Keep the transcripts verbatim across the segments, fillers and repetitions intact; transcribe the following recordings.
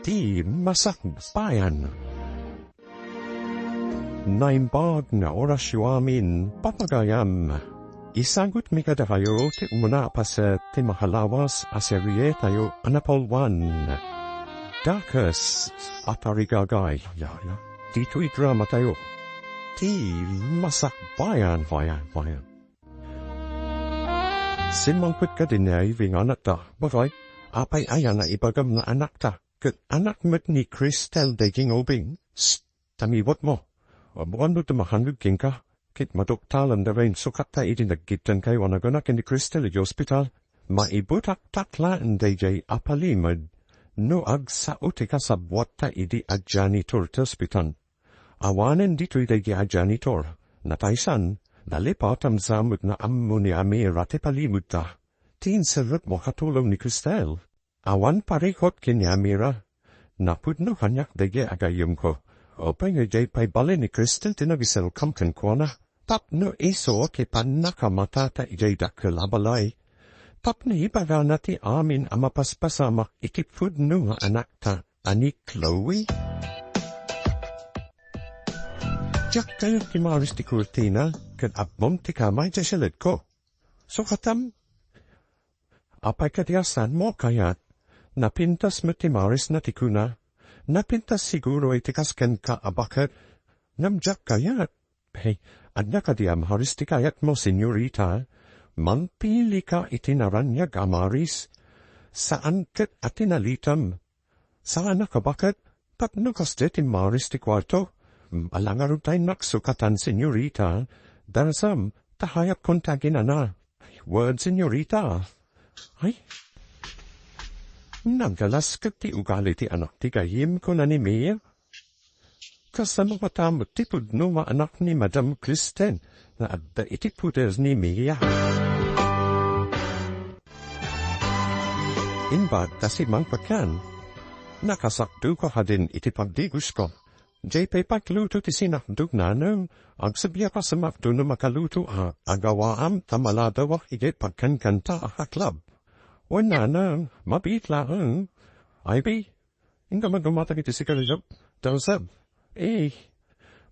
ti Masakbayan. Naimbag nga orasyo amin, papagayam. Isangotmi kadakayo ti umuna a paset ti makalawas a serietayo a napulwan. Dakes a tarigagay. Ditoy dramatayo, ti Masakbayan, bayan, bayan. Simmangpet kadin ni Ivy nga anakta, baket, apay aya nga ibagam nga anakta? Ket anak met ni Cristel daydi nga ubing. Psst! Tamiwatmo. Abuan no ti makangeg kenka. Ket maduktalan da ray insukatta idi nagkidtankayo a nagana ken ni Cristel iti ospital. Maibutaktak laeng daydiay a palimed no agsao ti kasabuatta idi a janitor ti ospital. Awanen ditoy daydiay a janitor. Nataysan, nalipatam sa met nga ammo ni Amira ti palimedta. Ti inserrekmo a katulong ni Cristel. Awan parikut ken ni Amira. Napudno kaniak daydiay a gayyemko. Apay nga idiay pay balin ni Cristel ti nagiserrekam kenkuana? Tapno isu ti pannakamatata idiay dakkel a balay. Tapno ibagana ti amin a mapaspasamak iti pudno nga anakta a ni Chloe. Diak kayat ti maaris ti kurtina ken abbom ti kama idiay siledko. Sukatam. Apay kadi a saanmo a kayat? Napintas met ti maarisna ti kuna. Napintas siguro iti kas kenka a baket. Ngem diak kayat. Hey, ania kadi a maaris ti kayatmo, senyorita? Mangpilika iti naraniag a maaris. Saan ket a tinalitem. Saanak a baket, tapno kasdi ti maaris ti kuarto. Ala ngarud ta innak sukatan, senyorita. Darsam, ta hayatkon ti aginana. Ay, wen, senyorita. Ay, nagalas ket ti ugali ti anak ti gayyem, kuna ni Mia. Kasano koma ti pudno nga anak ni Madam Cristel nga adda iti puder ni Mia? Imbag ta simmangpetan, nakasakduko kadin iti pagdigosko. Diay pay pagluto ti sinakdok, nanang. Agsubyak a sumakdo no makaluto a, agawaam ta maladawak idiay pagkankanta a kaklab. Wen, nanang, mabiit laeng. Ay, bi, Inka met dumatang iti sigarilyo, Joseph. Eh,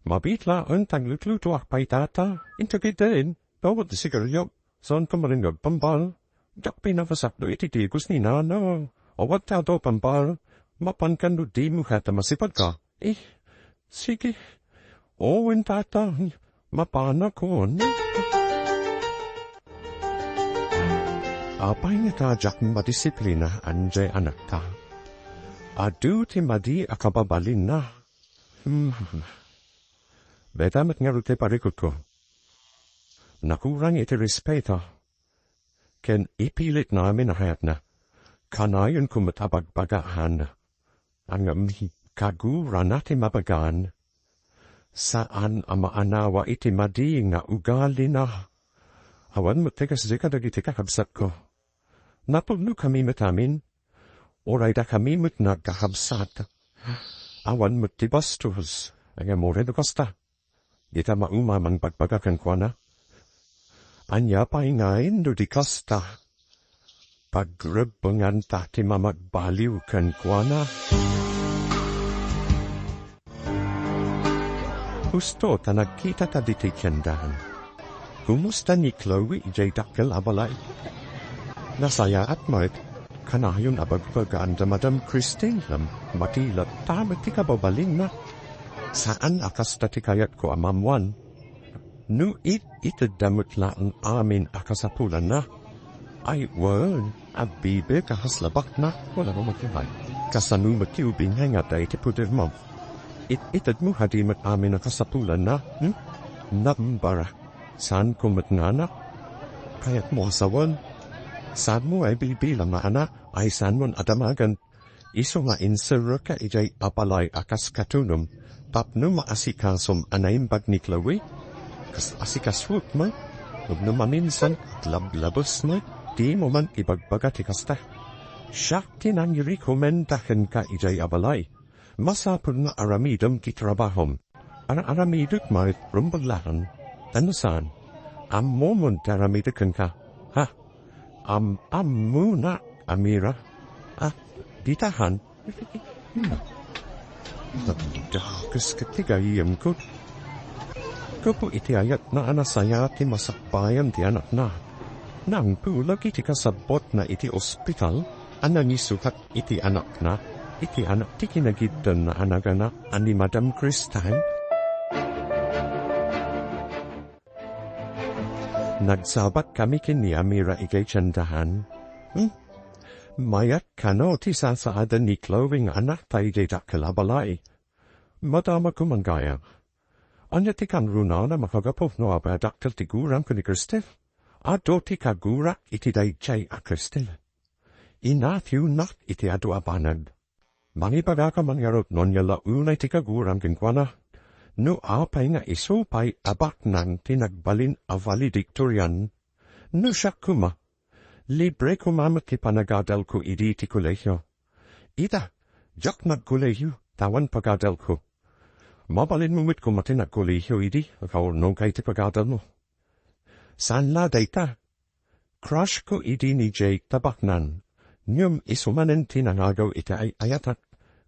mabiit laeng ta aglutlutoak pay, tata. Inka ketdin, dawat ti sigarilyo. Saanka manen nga agpambal? Diak pay nakasakdo iti digos ni nana. Awan ti adu a pambal. Mapanka no dimo kayat a masipadka? Eh, sige. Wen, tata. Mapanakon. Apay ngata a diak madisiplina, anjay anakta? Adu ti madi a kababalinna. Hmm. Dayta met ngarud ti parikutko. Nakurang iti respeto. Ken ipilitna amin a kayatna. Kanayonko met a bagbagaan. Ngem kagurana ti mabagaan. Saan a maanawa iti madi nga ugalina. Awan met ti kasdi kadagiti kakabsatko. Napudnokami met amin. Uray dakami met nga agkakabsat. Awan met ti bastos. Ngem uray no kasta, dita mauma a mangbagbaga kenkuana. Ania pay ngay no di kasta? Pagrebbenganta ti mamagbaliw kenkuana. Husto ta nagkitata ditoy kiandan. Kumusta ni Chloe idiay dakkel a balay? Nasayaat met, kanayon a bagbagaan da Madam Christine, ngem mati latta met ti kababalinna. Saan a kasta ti kayatko a maammoan. No it-itedda met laeng amin a kasapulanna. Ay, wen, agbibek a kas labakna, wala mo magtibay. Kasano met ti ubing nga adda iti pudermo? It-itedmo kadi met amin a kasapulanna, hmm? Nambara, saanko met nga anak? Kayatmo a sawen? Saanmo a ibilbilang nga anak, ay saanmon a damagen? Isu nga inserrek idiay a balay a kas katunom tapno maasikasom a naimbag ni Chloe? Kas asikasuek met, wenno maminsan, aglablabes met, dimo man ibagbaga ti kasta. Siak ti nangirekomenda kenka idiay a balay. Masapul nga aramidem ti trabahom. Ar-aramidek met, rumbeng laeng. Ta no saan, ammomon ti aramidek kenka. Ha? Am-, ammonak, Amira. Ah, ditahan. Nagdakes ket ti gayyemko. Gapu iti ayatna a nasaya ti masakbayan ti anakna. Nangtulag iti kasabbotna iti ospital a nangisukat iti anakna, iti anak ti kinagiddanna a nagana a ni Madam Cristal. Nagsabatkami ken ni Amira idiay tiendahan. Hmm? Mayat kano ti sasaadan ni Chloe nga anakta idiay dakkel a balay. Madamagko man gayam. Ania ti kanrunana makagapu no apay a dakkel ti gurang ken ni Cristal? Adu ti kagurak iti daydiay a Cristal. Inatiwnak iti adu a banag. Mangibagaka man ngarud no ania la unay ti kaguram kenkuana. No apay nga isu pay a baknang ti nagbalin a valedictorian. No siak koma, libre koma met ti panagadalko idi ti kolehio. Ita, diak nagkolehio, ta awan pagadalko. Mabalinmo met koma ti nagkolehio idi, kaurnongka iti pagadalmo. Saan la dayta. Crush ko idi ni Jake ta baknang. Ngem isu manen ti nangagew iti ay-ayatak.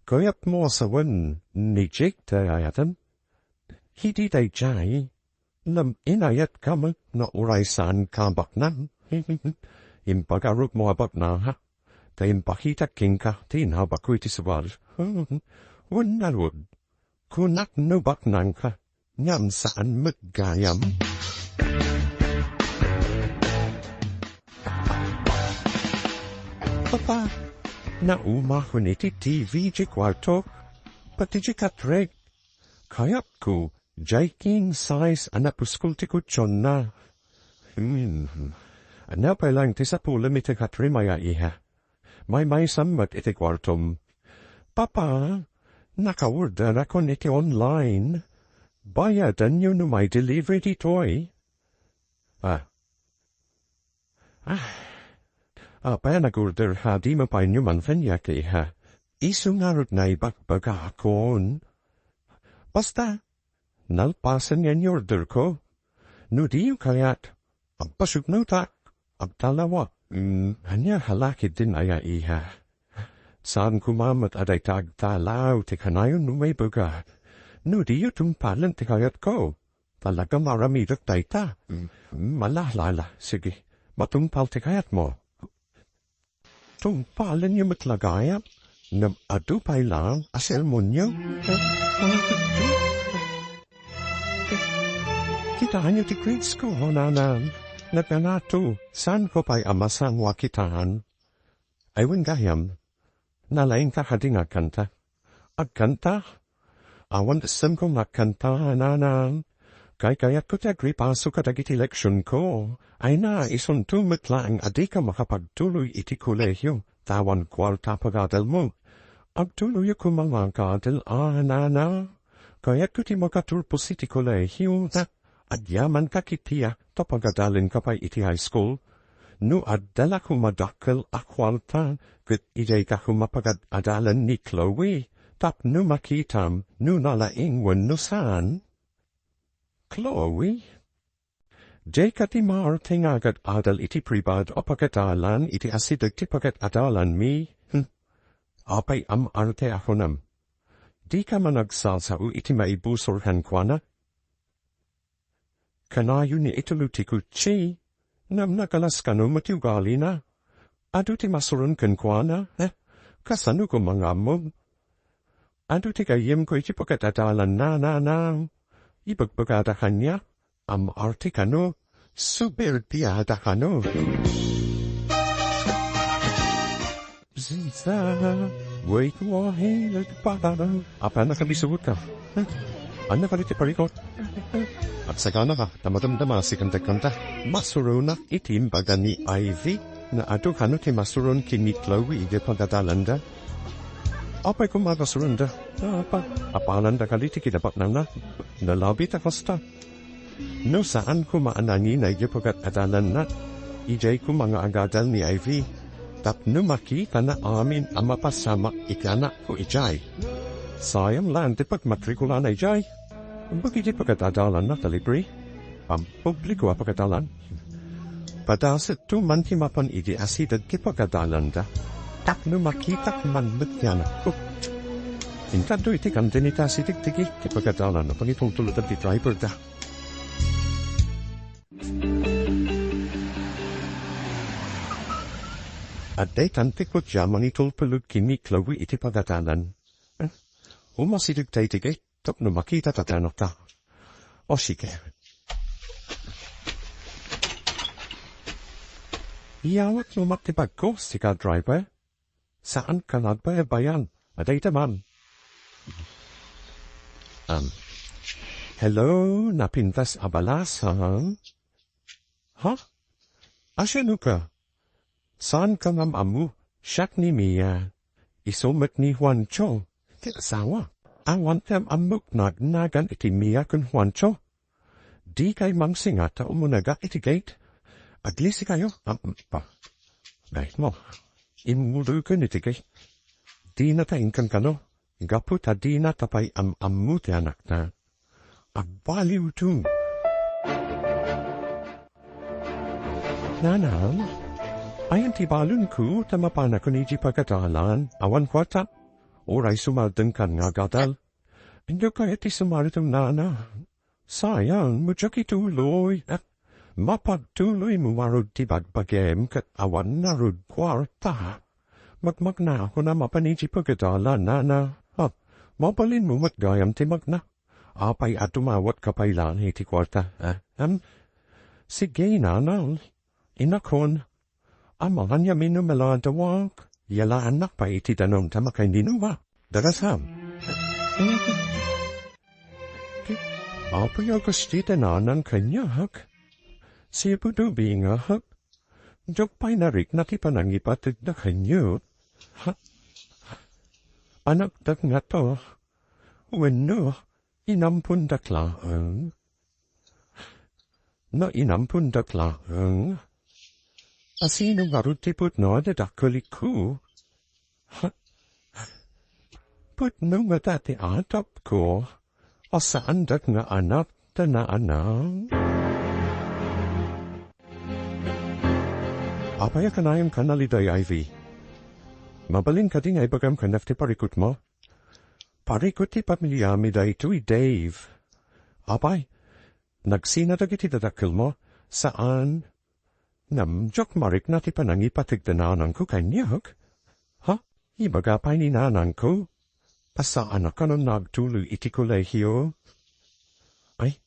Kayatmo a sawen ni Jake ti ay-ayatem? Idi daydiay, ngem inayatka met no uray saanka a baknang. Impagarupmo a baknang, ha? Ta impakitak kenka ti inabakko iti sugal. Wen ngarud, kunak no baknangka, ngem saan met gayam. Papa, naumakon iti T V ti kuarto, pati ti katrek. Kayatko, diay king size a napuskol ti kutsionna. Hmm. Ania pay laeng ti sapulem iti katrem aya, iha? Maymaysam met iti kuartom. Papa, nakaorderakon iti online. Bayadanyo no may delivery ditoy. Ah. Ah. Apay a nag-order ha? Di mapainyo man kaniak, iha. Isu ngarud nga ibagbagakon. Basta, nalpasen nga in-order ko. No diyo kayat, agpasuknotak, agtalawak. Mm, ania halakid din aya, iha? Saan koma met a dayta agtalaw ti kanayon no maibaga. No diyo tungpalen ti kayatko, talaga maaramidek dayta. Mm, malahlala, sige, matungpal ti kayatmo. Tungpalenyo met la gayam, ngem adu pay laeng a sermonyo. Kitaenyo ti grades ko, nanang. Naganato, saanko pay a masango a kitaan? Ay wen gayam, nalaingka kadi nga agkanta? Agkanta? Awan semko nga agkanta, nanang. Kaykayatko ti agripaso kadagiti leksionko. Ay na, isunto met laeng a dika makapagtuloy iti kolehio, ta awan kuarta a pagadalmo. Agtuloyyo koma nga agadal a, nanang. Kayatko ti makaturpos iti kolehio, ta agyamanka kitaem ta pagadalenka pay iti high school. No adda la koma dakkel a kuarta, ket idiayka koma pagad-adalan ni Chloe, tapno makitam no nalaing wenno saan. Chloe? Dika ti maarte nga agad-adal iti pribado a pagadalan iti asideg ti pagad-adalanmi. Hmm. Apay a maarte a kunam? Dika man agsasao iti maibusor kenkuana? Kanayon nga ituloy ti kotse, ngem nagalas kano met ti ugalina. Adu ti masuron kenkuana, eh? Kasano koma nga ammom? Adu ti gayyemko iti pagad-adalanna, nanang. Ibagbagada kaniak, a maarte kano, suberbiada kano. Zinza, wait, wahil, nagpatang. Apay a nakabisugot ka? Hmm? Ania kadi ti parikot? Agsagana ka, ta madamdama, si kanta-kanta. Masuronak iti imbaga ni Ivy, nga adu kano ti masuron ken ni Chloe iti pagadalanda. Apay koma a masuronda? Apa, apalanda kadi ti kinapatnangna? Nalabi ta kasta. No saan koma a nangina iti pagad-adalanna, idiay koma nga agadal ni Ivy, tapno makitana amin a mapasamak iti anakko idiay. Sayang laeng ti pagmatrikulana idiay. Imbag iti pagad-adalanna ta libre, pampubliko a pagadalan. Padasetto man ti mapan iti asideg ti pagadalanda, tapno makitak man met ti anakko. Intanto iti kandinita, sitigtigi ti pagadalan a pangitultuludan ti driver da. Adda tanti kotse a mangitultulod ken ni Chloe iti pagadalan. Eh, umasideg ta iti gate tapno makita ta tanokta. O, sige. Iyawatmo met ti bagko, sika driver. Saanka nga agbaybayan. Adda ita, ma'am. Um, hello, napintas a balasang. Ha? Asianoka? Saanka nga am-ammo? Siak ni Mia. Isu met ni Juancho, ti asawa. Awan ti am-ammok nagnagan iti Mia ken Juancho. Dikay mangsinga ta umunega iti gate. Aglisikayo. Am-, am-, pa. Gaymo. Immudoyken iti gate. Dina ta inkankano. Gapu ta dina ta pay am-ammo ti anakna. Agbaliwto. Nanang, ayan ti balonko ta mapanakon iti pagadalan. Awan kuarta. Uray sumardengkan nga agadal. Ania kayat ti sumartem, nana? Sayang, mo diak ituloy. Mapagtuloymo ngarud ti bagbagim ket awan ngarud kuarta. Magmagna ako na mapan iti pagadalan, nana. Ha, mabalinmo met gayam ti magna. Apay a tumawatka pay laeng iti kuarta, eh? Em? Sige, nanang. Inakon. Amangan ya minumalaadawak, yalaannak pay iti danum ta makainninuma. Darasam. Apay a kasta ti nanang kaniak? Sibudo bingak. Diak pay narikna ti panangipategda kaniak. Ha? Anakdak ngato. Wenno, inampondak laeng. No inampondak laeng, asino ngarud ti pudno a dadakkeliko? Ha? Pudno ngata ti atapko a saandak nga anak ta naanang? Apay a kanayonka, Naliday Ivy? Mabalin kadi nga ibagam kaniak ti parikutmo? Parikut ti pamiliami daytoy, Dave. Apay, nagsina dagiti dadakkelmo? Saan. Ngem diak marikna ti panangipategda nanangko kaniak. Ha? Ibaga pay ni nanangko a saan a kanon nga agtuloy iti kolehio. Ay,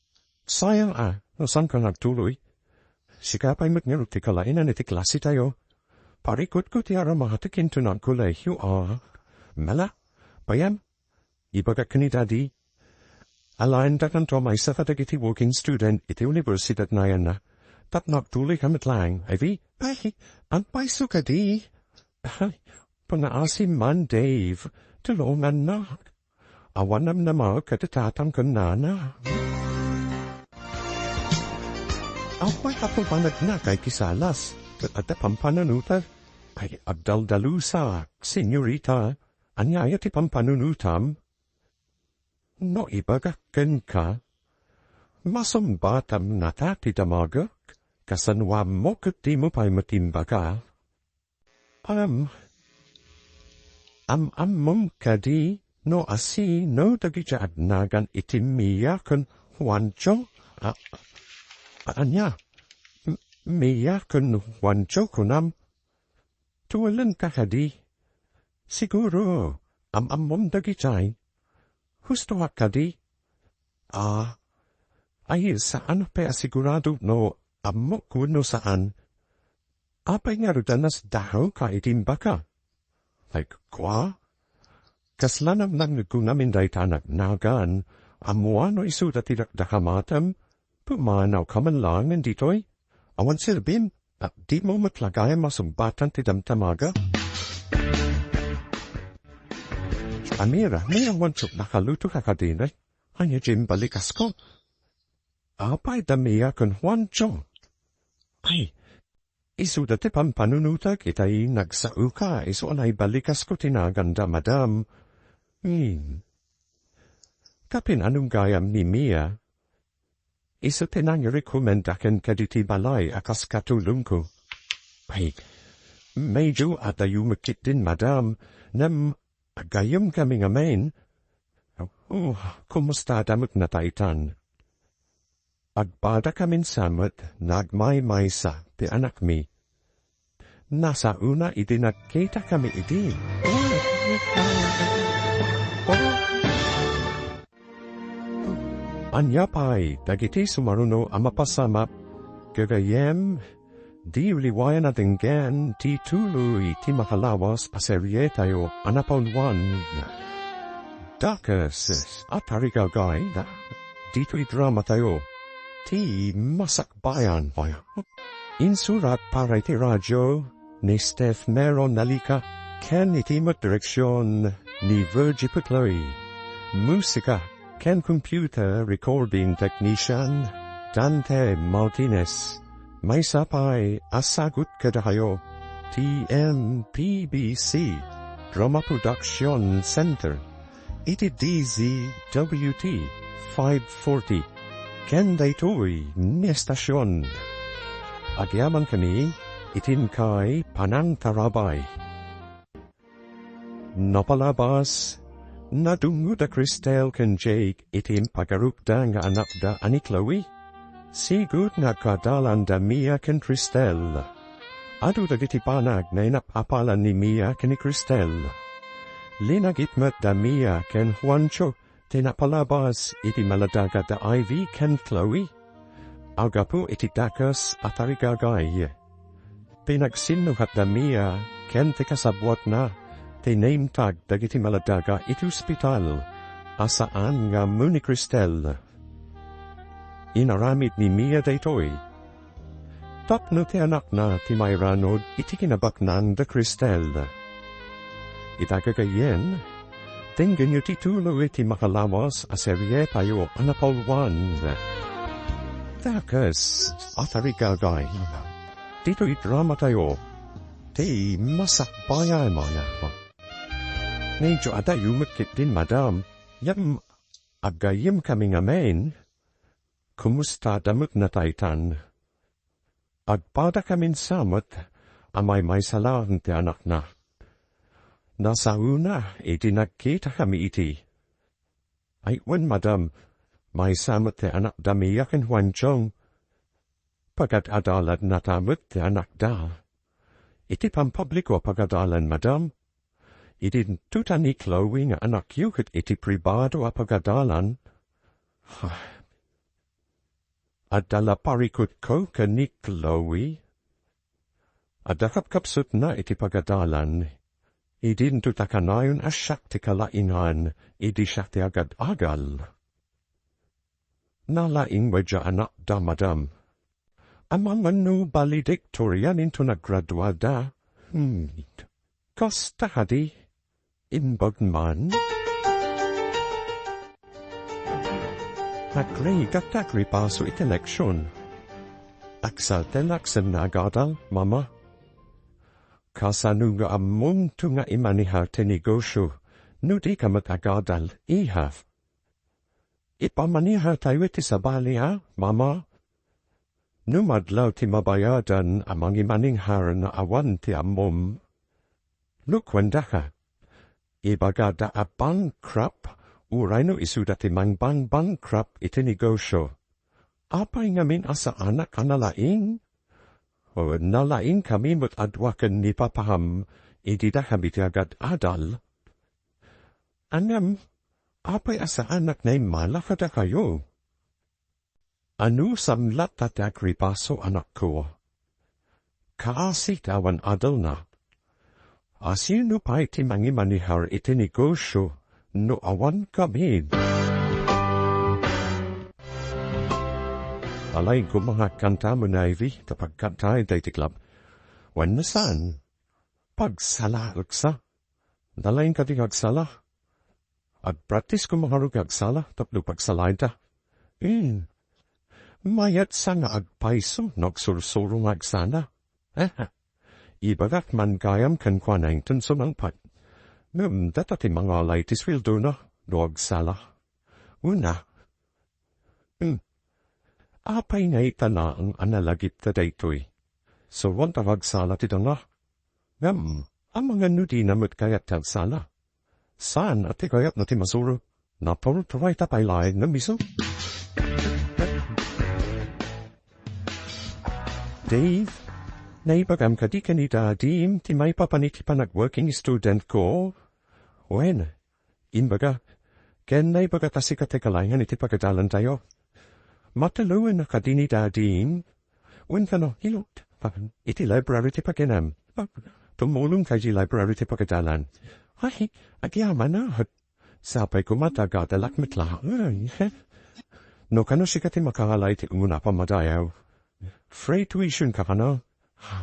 sayang a, no saanka nga agtuloy. Sika pay met ngarud ti kalaenan iti klasetayo. Parikutko ti arammatek inton agkolehio a. Mala, payam, ibagak ken ni Daddy. Alaendakanto a maysa kadagiti working student iti universidad nayanna. Tapno agtuloyka met laeng, Ivy? Ay, agpayso kadi. Ay, pangaasim man, Dave. Tulongannak. Awan namnama ket ti tatang ken nana. Apay a pumpanagna kay kisalas, ket adda pampanunotak. Ay, agdaldalusak, senyorita. Ania aya ti pampanunotam? No ibagak kenka, masungbatam ngata ti damagek, kasano a ammok ket dimo pay met imbaga? Am-, am-ammom kadi no asino dagiti agnagan iti Mia ken Juancho? A-, a-, ania? M-, Mia ken Juancho, kunam? Tuwalenka kadi? Siguro, am-ammom dagitay. Hustoak kadi? A, ay, saan pay a sigurado no ammok wenno saan. Apay ngarud a nasdahawka iti imbaka? Ay, kua? Kasla namnamnegko ngamin dayta a nagnagan, ammoan no isuda ti dakdakamatem, pumanawka man laengen ditoy. Awan serbim, a, dimo met la gayam masungbatan ti damdamaga. Amira, Mia, Juancho, nakaluto ka kadine? Ania ti imbalikasko? Apay da Mia ken Juancho? Ay, isuda ti pampanunotak itay nagsaoka isu a naibalikasko ti naganda, madam. Hmm. Tapin anong gayam ni Mia? Isu ti nangirekomendaken kaditi balay a kas katulongko. Ay, medyo adayo met ketdin, madam. Ngem, aggayyemkami ngamin, Oh, kumusta da met nata itan? Agpadakamin sa met, nagmaymaysa ti anakmi. Nasaona idi nagkitakami idi. Ania pay dagiti sumaruno a mapasamak, gagayyem? Diyo liwayan a denggen ti tuloy ti makalawas a serietayo a napauluan. Dakes a tarigagayna ditoy dramatayo, ti Masakbayan. Insurat para iti radio ni Steph Mero Nalica ken iti met direksion ni Virgie Putloy. Musika ken computer recording technician, Dante Martinez. Maysa pay a sagut kadakayo ti M P B C Drama Production Center iti D Z W T five forty ken daytoy nga estasion. Agyamankami iti inkay panangtarabay. Napalabas, nadungngo da Cristel ken Jake iti impagarupda nga anakda a ni Chloe. Sigud nga agkaadalan da Mia ken Cristel. Adu dagiti banag nga inap-apalan ni Mia ken ni Cristel. Linagip met da Mia ken Juancho ti napalabas iti maladaga da Ivy ken Chloe. Aggapu iti dakes a tarigagay, pinagsinnugat da Mia ken ti kasabuatna ti naimtag dagiti maladaga iti ospital a saan nga ammo ni Cristel. Inaramid ni Mia daytoy tapno ti anakna ti mairanod iti kinabaknang da Cristel. Ita gagayyem, denggenyo ti tuloy ti makalawas a serietayo a napauluan. Dakes a tarigagay, ditoy dramatayo, ti Masakbayan. Ngem adda met ketdin, madam, ngem aggayyemkami ngamin. Kumusta da met nata itan? Agpadakamin sa met a maymaysa laeng ti anakna. Nasaona idi nagkitakami iti. Ay, wen, madam, maysa met ti anakda Mia ken Juanchong. Pagad-adalan nata met ti anakda. Iti pampabliko a pagadalan, madam, idinto ta ni Chloe nga anakyo ket iti pribado a pagadalan. Adda la parikutko ken ni Chloe. Adda kapkapsutna iti pagadalan. Idinto ta kanayon a siak ti kalaingan idi siak ti agad-adal. Nalaing met diay anakda, madam. Amangan no valedictorian into naggraduada. Hmm. Kasta kadi? Imbag man? Agrigat ti agripaso iti leksion. Agsaltelak sen naagadal, Mama. Kasano nga ammom to nga imanehar ti negosio no dika met agadal, iha? Ipamanehartayo iti sabali, a, Mama. No madlaw ti mabayadan a mangimanehar no awan ti ammom. No kuandaka, ibagada a bankrupt, uray no isuda ti mangbang-bankrupt iti negosio. Apay ngamin a saanak a nalaing? O, nalaingkami met a dua ken ni Papam idi dakami ti agad-adal. Ngem, apay a saanak nga immala kadakayo? Anusam latta ti agripaso, anakko. Kaasi ti awan adalna. A sino pay ti mangimanehar iti negosio no awankami? Nalaing koma nga agkantaem, Ivy, ta pagkantaen daydi club. Wenno saan? Pagsalaek sa. Nalaing kadi nga agsala? Agpraktis koma ngarud nga agsala tapno pagsalaenta. Hmm. Mayat sa nga agpayso no agsursuro nga agsala. Ibagak man gayam kenkuana inton sumangpet. Ngem data ti mangalay ti sueldona no agsala. Una, Hmm. Apay nga ita laeng a nalagipta daytoy? Suroanta nga agsala ti danga. Ngem, amangan no dina met kayat ti agsala. Saan a ti kayatna ti masuro. Napurturay ta pay laeng nga miso. Dave, naibagam kadi ken ni Dadim ti maipapan iti panag-working student ko? Wen, imbaga, ken naibaga ta sika ti kalaengan iti pagadalantayo. Matelloen kadi ni Dadim? Wen kano, ilot, iti library ti paginem. Tumulong ka iti library ti pagadalan. Ay, agyamanak. Sapay koma ta agadalak met laeng. No kano sika ti makangala iti umuna a pamadayaw. Free tuition ka kano?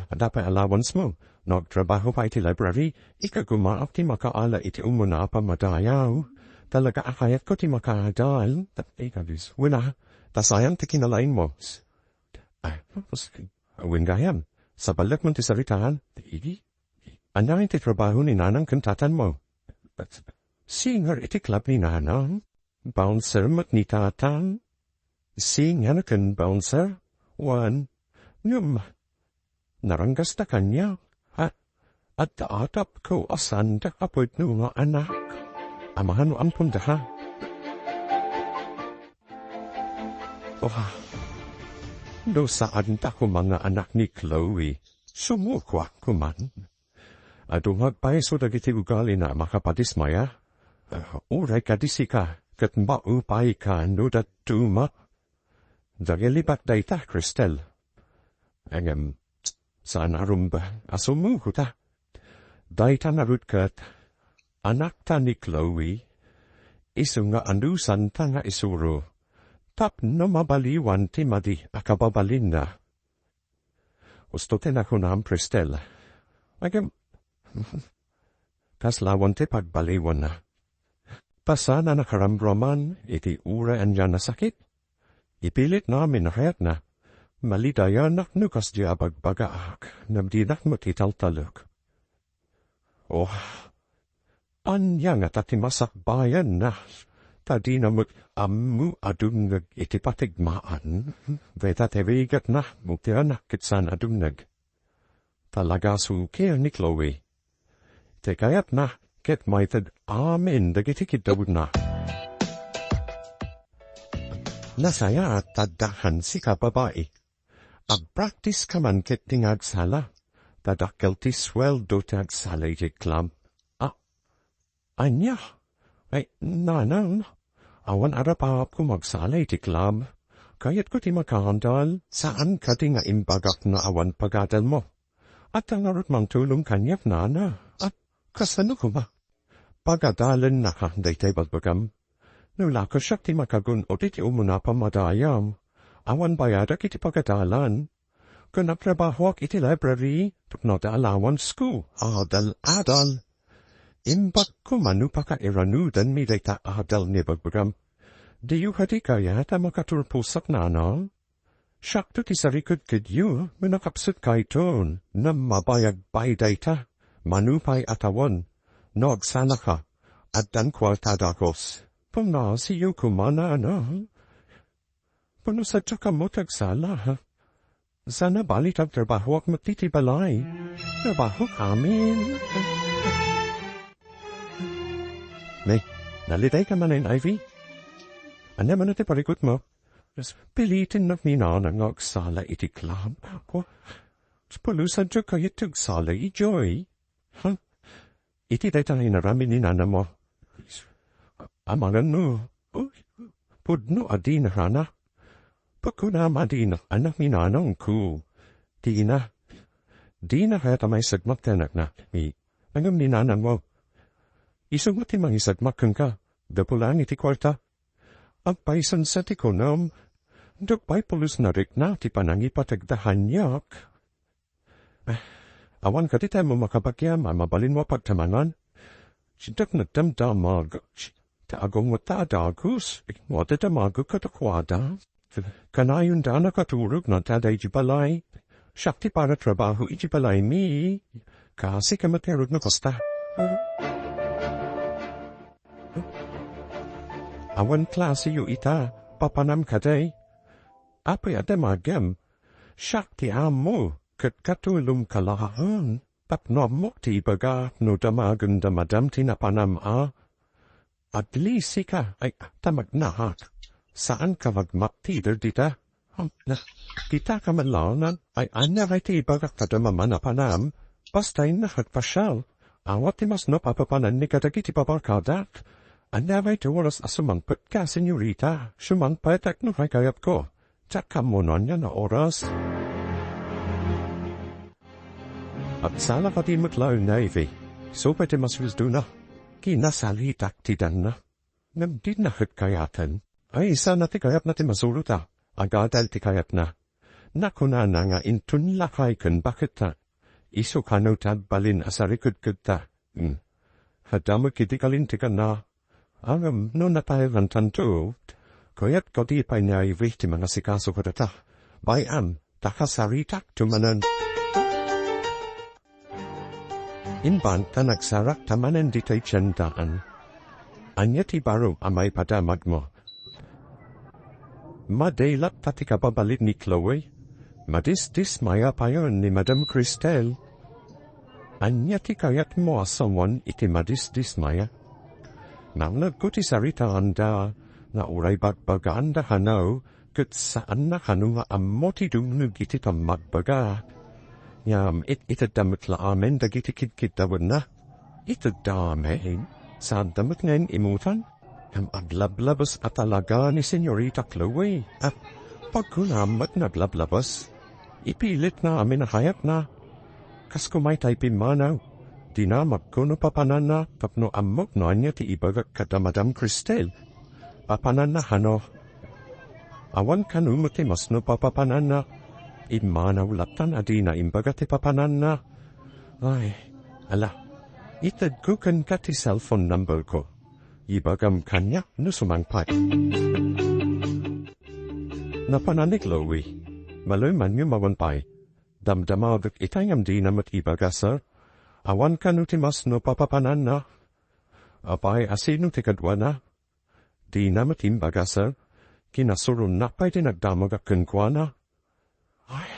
Adda pay allowance mo. No agtrabaho ka iti library, ikagumaak ti makaala iti umuna a pamadayaw. Talaga a kayatko ti makaadal. Wen a, ta sayang ti kinalaing mo. Ay, wen gayam. Sabali met ti saritaan. Idi? Ania ti trabaho ni nanang ken tatanmo? Singer iti club ni nanang. Bouncer met ni tatang. Singer ken bouncer. Wen, ngem, naranggasta kaniak. A-, adda atapko a sanda a pudno nga anak. Amangan no amponda, ha? Oh, no saanda koma nga anak ni Chloe, sumukoak koman. Adu nga agpayso dagiti ugalina a makapadismaya. Ah, uray kadi sika, ket maupayka no dadduma. Dagilibat dayta, Cristel. Ngem, saan a rumba a sumuko ta. Dayta ngarud ket, anakta ni Chloe, isu nga anusanta nga isuro, tapno mabaliwan ti madi a kababalinna. Husto ti nakunam, Cristel. Ngem, kaslawan ti pagbaliwanna. Ta saan a nakaramraman iti uray ania a sakit. Ipilitna a minakayatna. Malidayanak no kasdi a bagbagaak, ngem dinak met italtalek. Oh, ania ngata ti masakbayanna? Ta dina met ammo a dumngeg iti patigmaan. Dayta ti rigatna, no ti anak ket saan a dumngeg. Talaga a sukir ni Chloe. Ti kayatna ket maited amin dagiti kiddawenna. Nasayaat ta adda sika babai. Agpraktiska man ket ti nga agsala, ta dakkel ti sueldo ti agsala iti club. A-, Ania? Ay, nanang, awan arapaap koma agsala iti club. Kayatko ti makaadal, saan kadi nga imbagak no awan pagadalmo. Adda ngarud mangtulong kaniak, nana. At kasano koma? Pagadalennaka daytoy bagbagam. No la, siak ti makagun-od iti umuna a pamadayam. Awan bayadak iti pagadalan. Ken agtrabahoak iti library, tapno adda allowance ko. Adal, adal. Imbag koma no pakairanudanmi dayta adal ni bagbagam. Diyo kadi kayat a makaturposak, nana? Siakto ti sarikod kadiyo, no nakapsut kayton, ngem mabayag pay dayta. Mano pay a tawen, no agsalaka, addan kuarta a dagus. Pangasiyo koma, nana. Pano sadka kamo ti agsala, ha? Saan a bali ta agtrabahoak met iti balay. Trabahok amin. Nay, nalidayka manen, Ivy? Ania man ti parikutmo? Pilitennak ni nana nga agsala iti club. Apo, pulusan ti kayat ti agsala idiay. Ha? Iti dayta nga inaramid ni nanamo. Amangan no, uy, pudno a dina, nana. Pagkunam a dina, anak ni nanangko. Dina. Dina kayat a maisagmak ti anakna. Ni, ngem ni nanangmo. Isu met ti mangisagmak kenka. Gapu laeng iti kuarta. Agpaysansa ti kunam. Duk pay pulos nga rikna ti panangipategda kaniak. Ah, awan kadi ti ammo makabagiam a mabalinmo a pagtamangan? Siak ti nagdamdamag. Ta agong met ta a dagus, no adda damagek kadakuada. Kanayonda a nakaturog no adda idiay balay. Siak ti paratrabaho idiay balaymi. Kaasi ka met ngarud no kasta. Awan klasiyo ita, papanam kadi. Apay a damagem? Siak ti ammo, ket katulongka laeng. Tapno ammok ti ibaga no damagenda madam ti napanam a. Aglisika, ay, ta magnahak. Saan ka magmatider dita? Hm, na, kita ka malanan, ay, ania ngay ti ibagak kada mamana panam? Basta innak agpasial. Awan ti masno papapananmi kadagiti babarkadak. Ania ngay ti oras a sumangpet ka, senyorita? Sumangpetek no kayatko. Diak ammo no ania nga oras. Agsala pay met laeng ni Ivy. Isu pay ti masueldona. Kinasaritak ti danna. Ngem dina ket kayaten. Ay, sana ti kayatna ti masurota. Agadal ti kayatna. Nakunana nga inton lakay ken baketta. Isu kano ti agbalin a sarikedkedta. Hmm. Adda met idi kalinteganna. Ngem no nataerantanto, kayat kadi pay ni Ivy ti mangasikaso kadata. Bay-am, ta kasaritakto manen. Imbag ta nagsarakta manen ditoy tiendaan. Ania ti baro a maipadamagmo? Madi latta ti kababalin ni Chloe. Madisdismaya payen ni Madam Cristel. Ania ti kayatmo a sawen iti madisdismaya? Nangngegko ti saritaanda nga uray bagbagaanda kano ket saanna kano nga ammo ti dumngeg iti pammagbaga. Ngem it-itedda met la amin dagiti kidkiddawenna. Itedda amin? Saanda met nga in-imutan? Ngem aglablabes a talaga ni Senyorita Chloe. Ah, pagkunam met nga aglablabes. Ipilitna amin a kayatna. Kas kumay tay pimmanaw. Dinamagko no papananna tapno ammok no ania ti ibagak kada Madam Cristel. Papananna kano? Awan kano met ti masno papapananna. Immanaw lattan a dina imbaga ti papananna. Ay, ala, itedko kenka ti cellphone numberko. Ibagam kaniak no sumangpet. Napanan ni Chloe. Maloy man nga mawan pay. Damdamadek itay ngem dina met ibaga, sir. Awan kano ti masno papapananna. Apay, a sino ti kaduana? Dina met imbaga, sir. Kinasuronna pay ti nagdamagak kenkuana. Ay,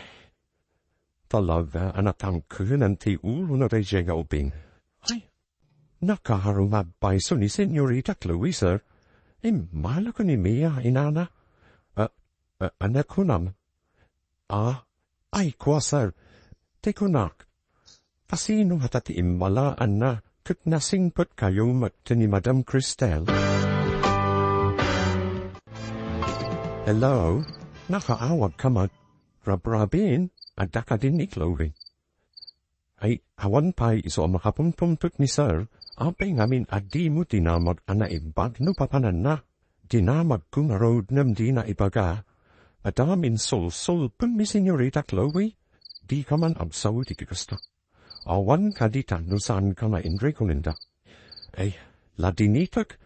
talaga a natangkenan ti ulona daydiay nga ubing. Ay, nakaarumag pay isu ni Senyorita Chloe, sir. Immala ken ni Mia, inana. A, a, ania kunam? A, ay, kua, sir. Ti kunak, kasino ngata ti immalaanna ket nasingpetkayo met ken ni Madam Cristel? Hello? Nakaawagka met? Rabrabin, adda kadi ni Chloe? Ay, awan pay isu a makapungpungtot ni sir, apay ngamin a dimo dinamag a naimbag no papananna? Dinamagko ngarud ngem dina ibaga. Adda ngamin sulsulpem ni Senyorita Chloe? Dika man agsao iti kasta. Awan kadi ta no saanka nga inrekomenda. Ay, ladinitek,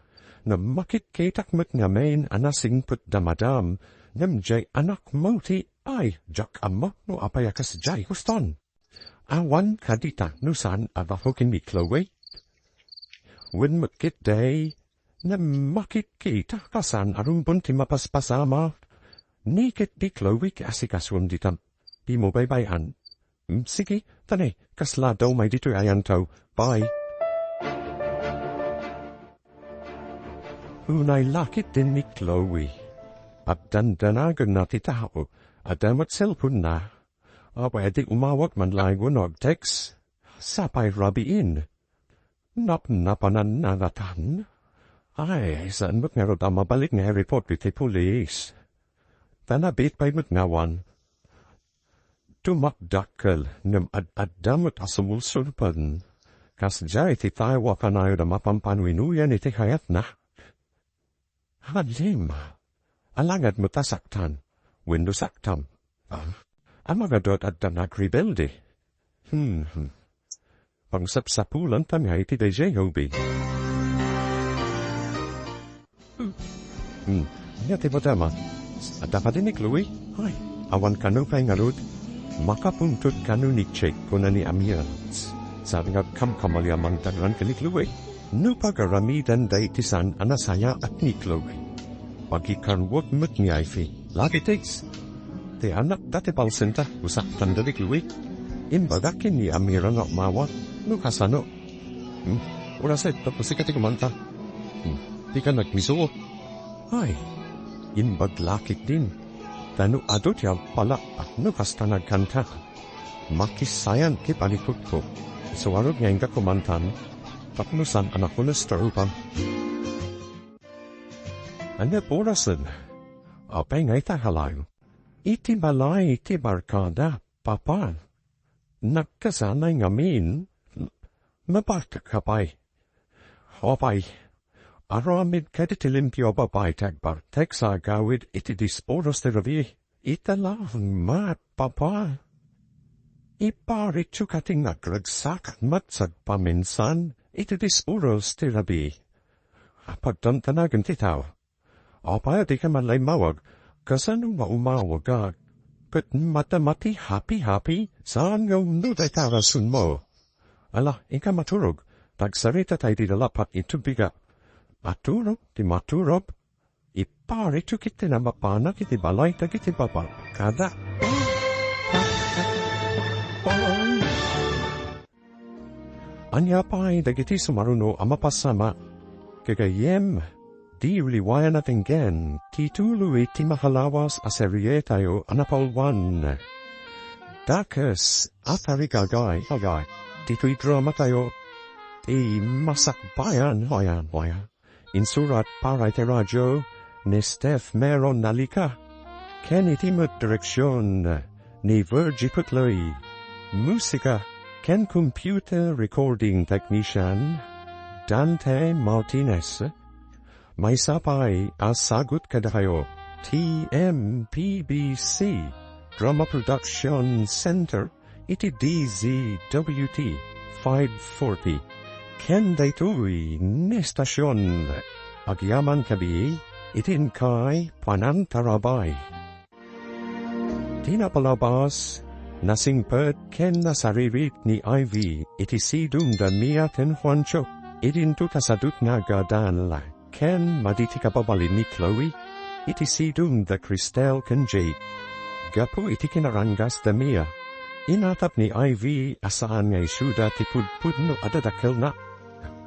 ngem makitkitak met ngamin a nasingpetda, madam, ngem diay anakmo ti, ay, diak ammo no apay a kasdiay kuston. Awan kadi ta no saan a baho ken ni Chloe? Wen met ketdi, ngem makitkitak a saan a rumbon ti mapaspasama. Ni ketdi Chloe ti asikasuem dita. Dimo baybay-an. Mm, sige, ta ne, kasla daw may ditoy ayanto. Bye. Unay la ketdin ni Chloe. Pagdandanaganna ti tao, adda met cellphone-na. A, pwede umawag man laeng wenno ag-text. Sapay rabiin. Napnapananna natan? Ay, saan met ngarud a mabalik nga i-report iti pulis? Ta nabiit pay met nga awan. Tumakdakkel, ngem ad-adda met a sumulsulpen. Kasdiay ti tao a kanayon a mapampanunuyan iti kayatna. Halim. Alagad met a saktan. Wenno saktam. Ah, a magadot adda nagrebelde. Hmm, hmm. Pangsapsapulantan nga iti daydiay nga ubing. Hmm. Hmm. Ania ti madama? Adda kadi ni Chloe? Ay, awan kano pay ngarud. Makapungtot kano ni Chick, kuna ni Amir. Saan nga agkamkamaliaman dagran ken ni Chloe? No pagaramidanda iti saan a nasayaat ni Chloe. Pagikaruak met ni Ivy. Lucky takes. Ti anakda ti palsenta, usaktanda ni Chloe. Imbagak ken ni Amira nga umawat, no kasano. Hmm, urasek, tapos ikati kumanta. Hmm. ti ka nagmisuot. Ay, imbag la ketdin. Ta no adu ti agpalakpak no kasta nagkanta, makisayan ti panikutko. Isu ngarud nga inka kumantan, tapno saan a nakolesterol pa. Ania orasen? Apay nga ita, halayo? Iti balay ti barkada, Papa. Nagkasanay ngamin. Mabatek ka pay. Apay, aramid kadi ti limpio a babai ti agbartek sa agawid iti dies oras ti rabii. Ita laeng met, Papa. Iparityo ka ti nagragsak met sagpaminsan iti dies oras ti rabii. Pagtantanagen ti tao. Apay a dika man la immawag? Kasano nga umawagak? Ket madama ti happy-happy, saan nga umno dayta a rason mo? Ala, inka maturog, ta agsarita tayo iti nalapatan ti tubigak. Maturog ti maturog, iparityo ket ti namapanak iti balay dagiti babarkada. Ania pay dagiti sumaruno a mapasamak? Gagayyem, di uliwayan a tenggen ti tuloy ti makalawas a serietayo a napauluan. Dakes a tarigagay, agay, ditoy dramatayo, ti Masakbayan, hoyan, hoyan. Insurat para iti radio ni Steph Meron Nalica, ken iti met direksion ni Virgie Putley. Musika ken computer recording technician, Dante Martinez. Maysa pay a sagut kadakayo, T M P B C Drama Production Center, iti D Z W T five forty. Ken daytoy nga estasion, agyaman kadi iti inkay panangtarabay. Ti napalabas, nasingpet ken nasaririt ni Ivy iti sidong da Mia ken Juancho, idinto ta sadut nga agadal. Ken madi ti kababalin ni Chloe iti sidong da Christelle ken Jake. Gapu iti kinaranggas da Mia, inatap ni Ivy a saan nga isuda ti pudpudno a dadakkelna.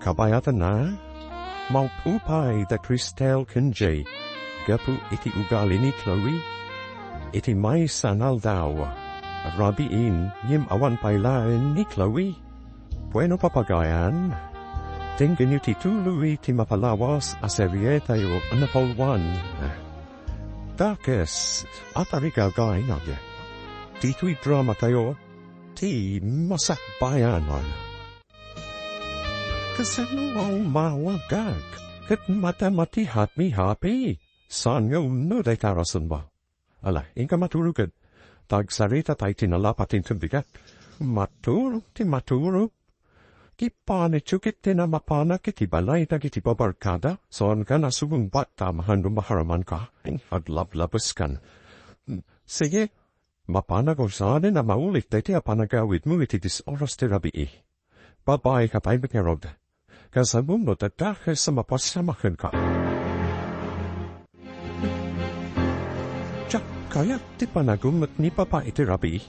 Kabayatanna, maupay da Christelle ken Jake gapu iti ugali ni Chloe. Iti maysa nga aldaw, rabiin ngem awan pay laeng ni Chloe. Bueno, papagayan, tenggenyo ti tuloy ti mapalawas a serietayo a napauluan. Dakes a tarigagay, ditoy dramatayo, ti Masakbayan. Kasano a umawagak ket madama ti happy-happy? Saan nga umno dayta a rason ba? Ala, inka maturog ket ta agsarita tayo iti nalapatan ti tubigak. Maturog ti maturog. Iparityo ket ti namapanak iti balay dagiti babarkada, saan ka nasubungbat ta mahan no maharamanka. Aglablabeskan. Sige, mapanak usanen a maulit daytoy a panagawidmo iti dies oras ti rabii. Babai ka pay met ngarud. Kasano no dakes a mapasamakenka? Diak kayat ti panagummet ni Papa iti rabii.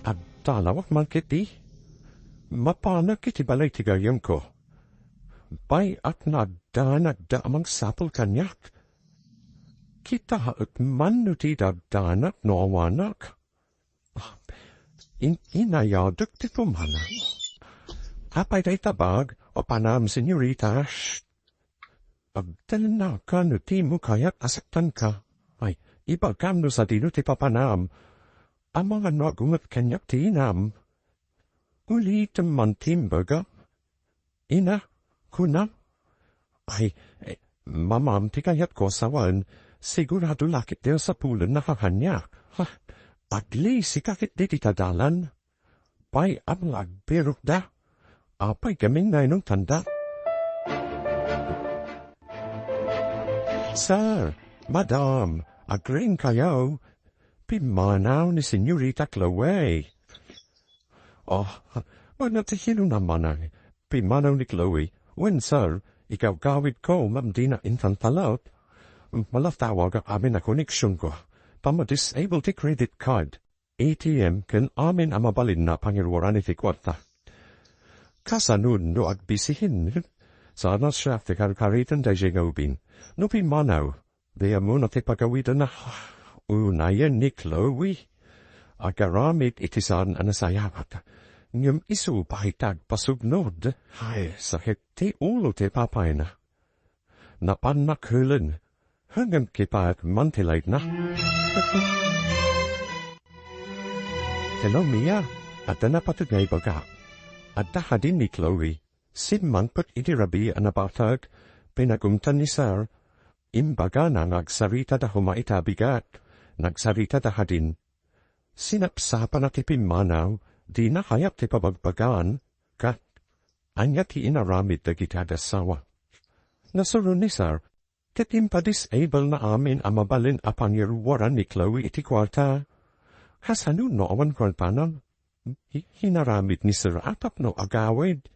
Agtalawak man ketdi. Mapanak iti balay ti gayyemko. Bay-ak nga agdanagda a mangsapul kaniak. Kitaek man no ti dagdanak no awanak. In-, inayadek ti pumanaw. Apay dayta bag, o panam, senyorita? Shh! Agtalnaka no ti mukayat a saktanka. Ay, ibagam no sadino ti papanam. Amangan no agummet kaniak ti inam. Ulitem man ti imbagam. Ina, kuna, ay, eh, mamam ti kayatko a sawen, sigurado la ketdi a sapulenna kaniak. Ha, aglisika ketdi dita dalan. Bay-am nga agbirokda. Apay gamin nga inungtanda. Sir, madam, agriingkayo. Pimmanaw ni Senyorita Chloe. Oh, mano ti kinuna manen, pimmanaw ni Chloe, wen, sir, igawgawidko ngem dina intantalaw. Malatawag amin a koneksionko. Ta ma-disable ti credit card, A T M, ken amin a mabalinna a pangiruaran iti kuarta. Kasano no agbisihin? Saan a siak ti karkariten daydiay nga ubing. No pimmanaw, di ammona ti pagawidenna. Unayen ni Chloe. Agaramid iti saan a nasayaat. Ngem isu pay ti agpasugnod. Ay, sakit ti ulo ti papayna. Napannak helen. Ngem kipaak man ti laydna. Hello, Mia. Adda napateg nga ibaga. Adda hadin ni Chloe. Simmangpet iti rabii a nabatag, pinagumtan ni Sir. Imbagana nga agsaritada koma iti abigat. Nagsaritada hadin. Sinapsapana ti pimmanaw, dina kayat ti pabagbagaan, ket ania ti inaramid dagiti agassawa? Nasuron ni Sir, ket impa-disable na amin a mabalin a pangiruaran ni Chloe iti kuarta. Kasano no awan kuartana? Hi-, hinaramid ni Sir a tapno agawid.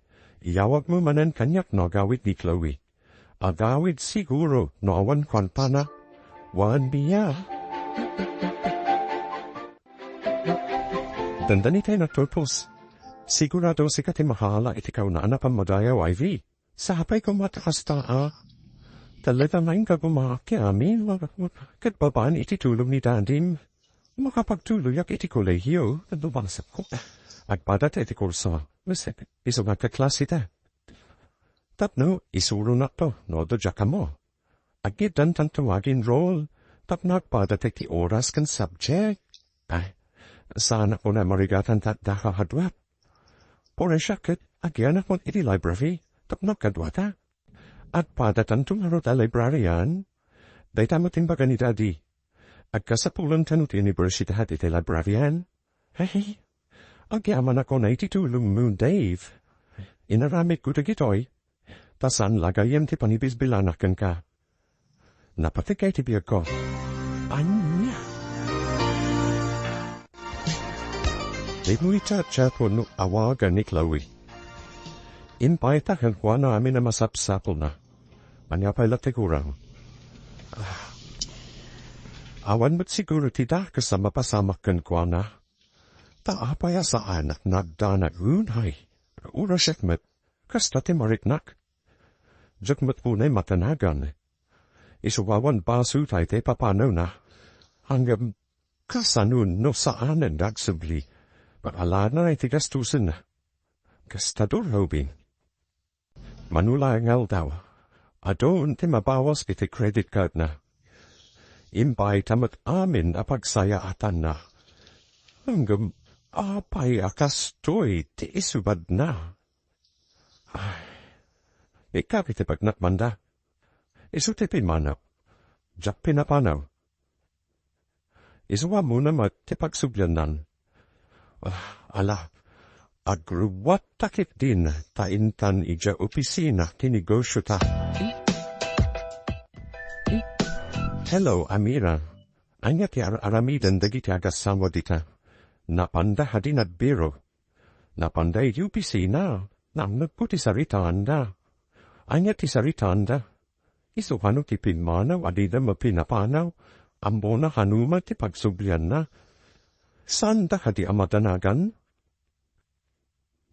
Iyawagmo manen kaniak no agawid ni Chloe. Agawid siguro no awan kuartana. Wen, Mia. Dandanitay nagturpos. Sigurado sika ti makaala iti kaunaan a pammadayaw, Ivy. Sapay koma ta kasta a. Talaga nga inka gumaak ti amin, ket babaen iti tulong ni Dadim. Makapagtuloyak iti kolehio, no basakko. Agpadata iti kurso. Isu nga kaklase ta. Tapno isuronakto, no adda diak ammo. Agiddan tanto nga ag-enroll, tapno agpadata iti oras ken subject. Ay, saanak unay marigatan ta adda kakaduak. Puro siak ket agianak met iti library, tapno agkaduata. Agpadatanto ngarud a librarian? Dayta met imbaga ni Daddy. Agkasapulan kano ti universidad iti librarian? Hey, agyamanak unay iti tulongmo, Dave. Inaramidko dagitoy. Ta saan la gayyem ti panibisbilanak kenka. Napateg ti biagko. Ania? Daytoy ti chat wenno awagan ni Chloe. Impayta kenkuana amin a masapsapulna. Ania pay la ti gurang? Ah. Awan met siguro ti dakes a mapasamak kenkuana. Ta apay a saanak nga agdanag unay? Urasek met. Kasta ti mariknak. Diak met unay madanagan. Isu a awan basolta iti papanawna. Ngem kasano no saanen nga agsubli? Pag-alaenna iti gastosenna. Gastador a ubing. Mano laeng nga aldaw, adun ti mabawas iti credit cardna. Impayta met amin a pagsayaatanna. Ngem apay a kastoy ti isubadna? Ay, ikkat iti pagnak, Manda. Isu ti pimmanaw. Diak pinapanaw. Isu a muna met ti pagsubliannan. Ah, ala, agruatta ketdin ta intan idiay opisina ti negosiota. Hello, Amira. Ania ti ar-aramiden dagiti agassawa dita? Napanda kadin agbiro. Napanda iti opisina, namnekko ti saritaanda. Ania ti saritaanda? Isu kano ti pimmanaw a dida mapinapanaw, ammona kano met ti pagsublianna. Saanda kadi a madanagan?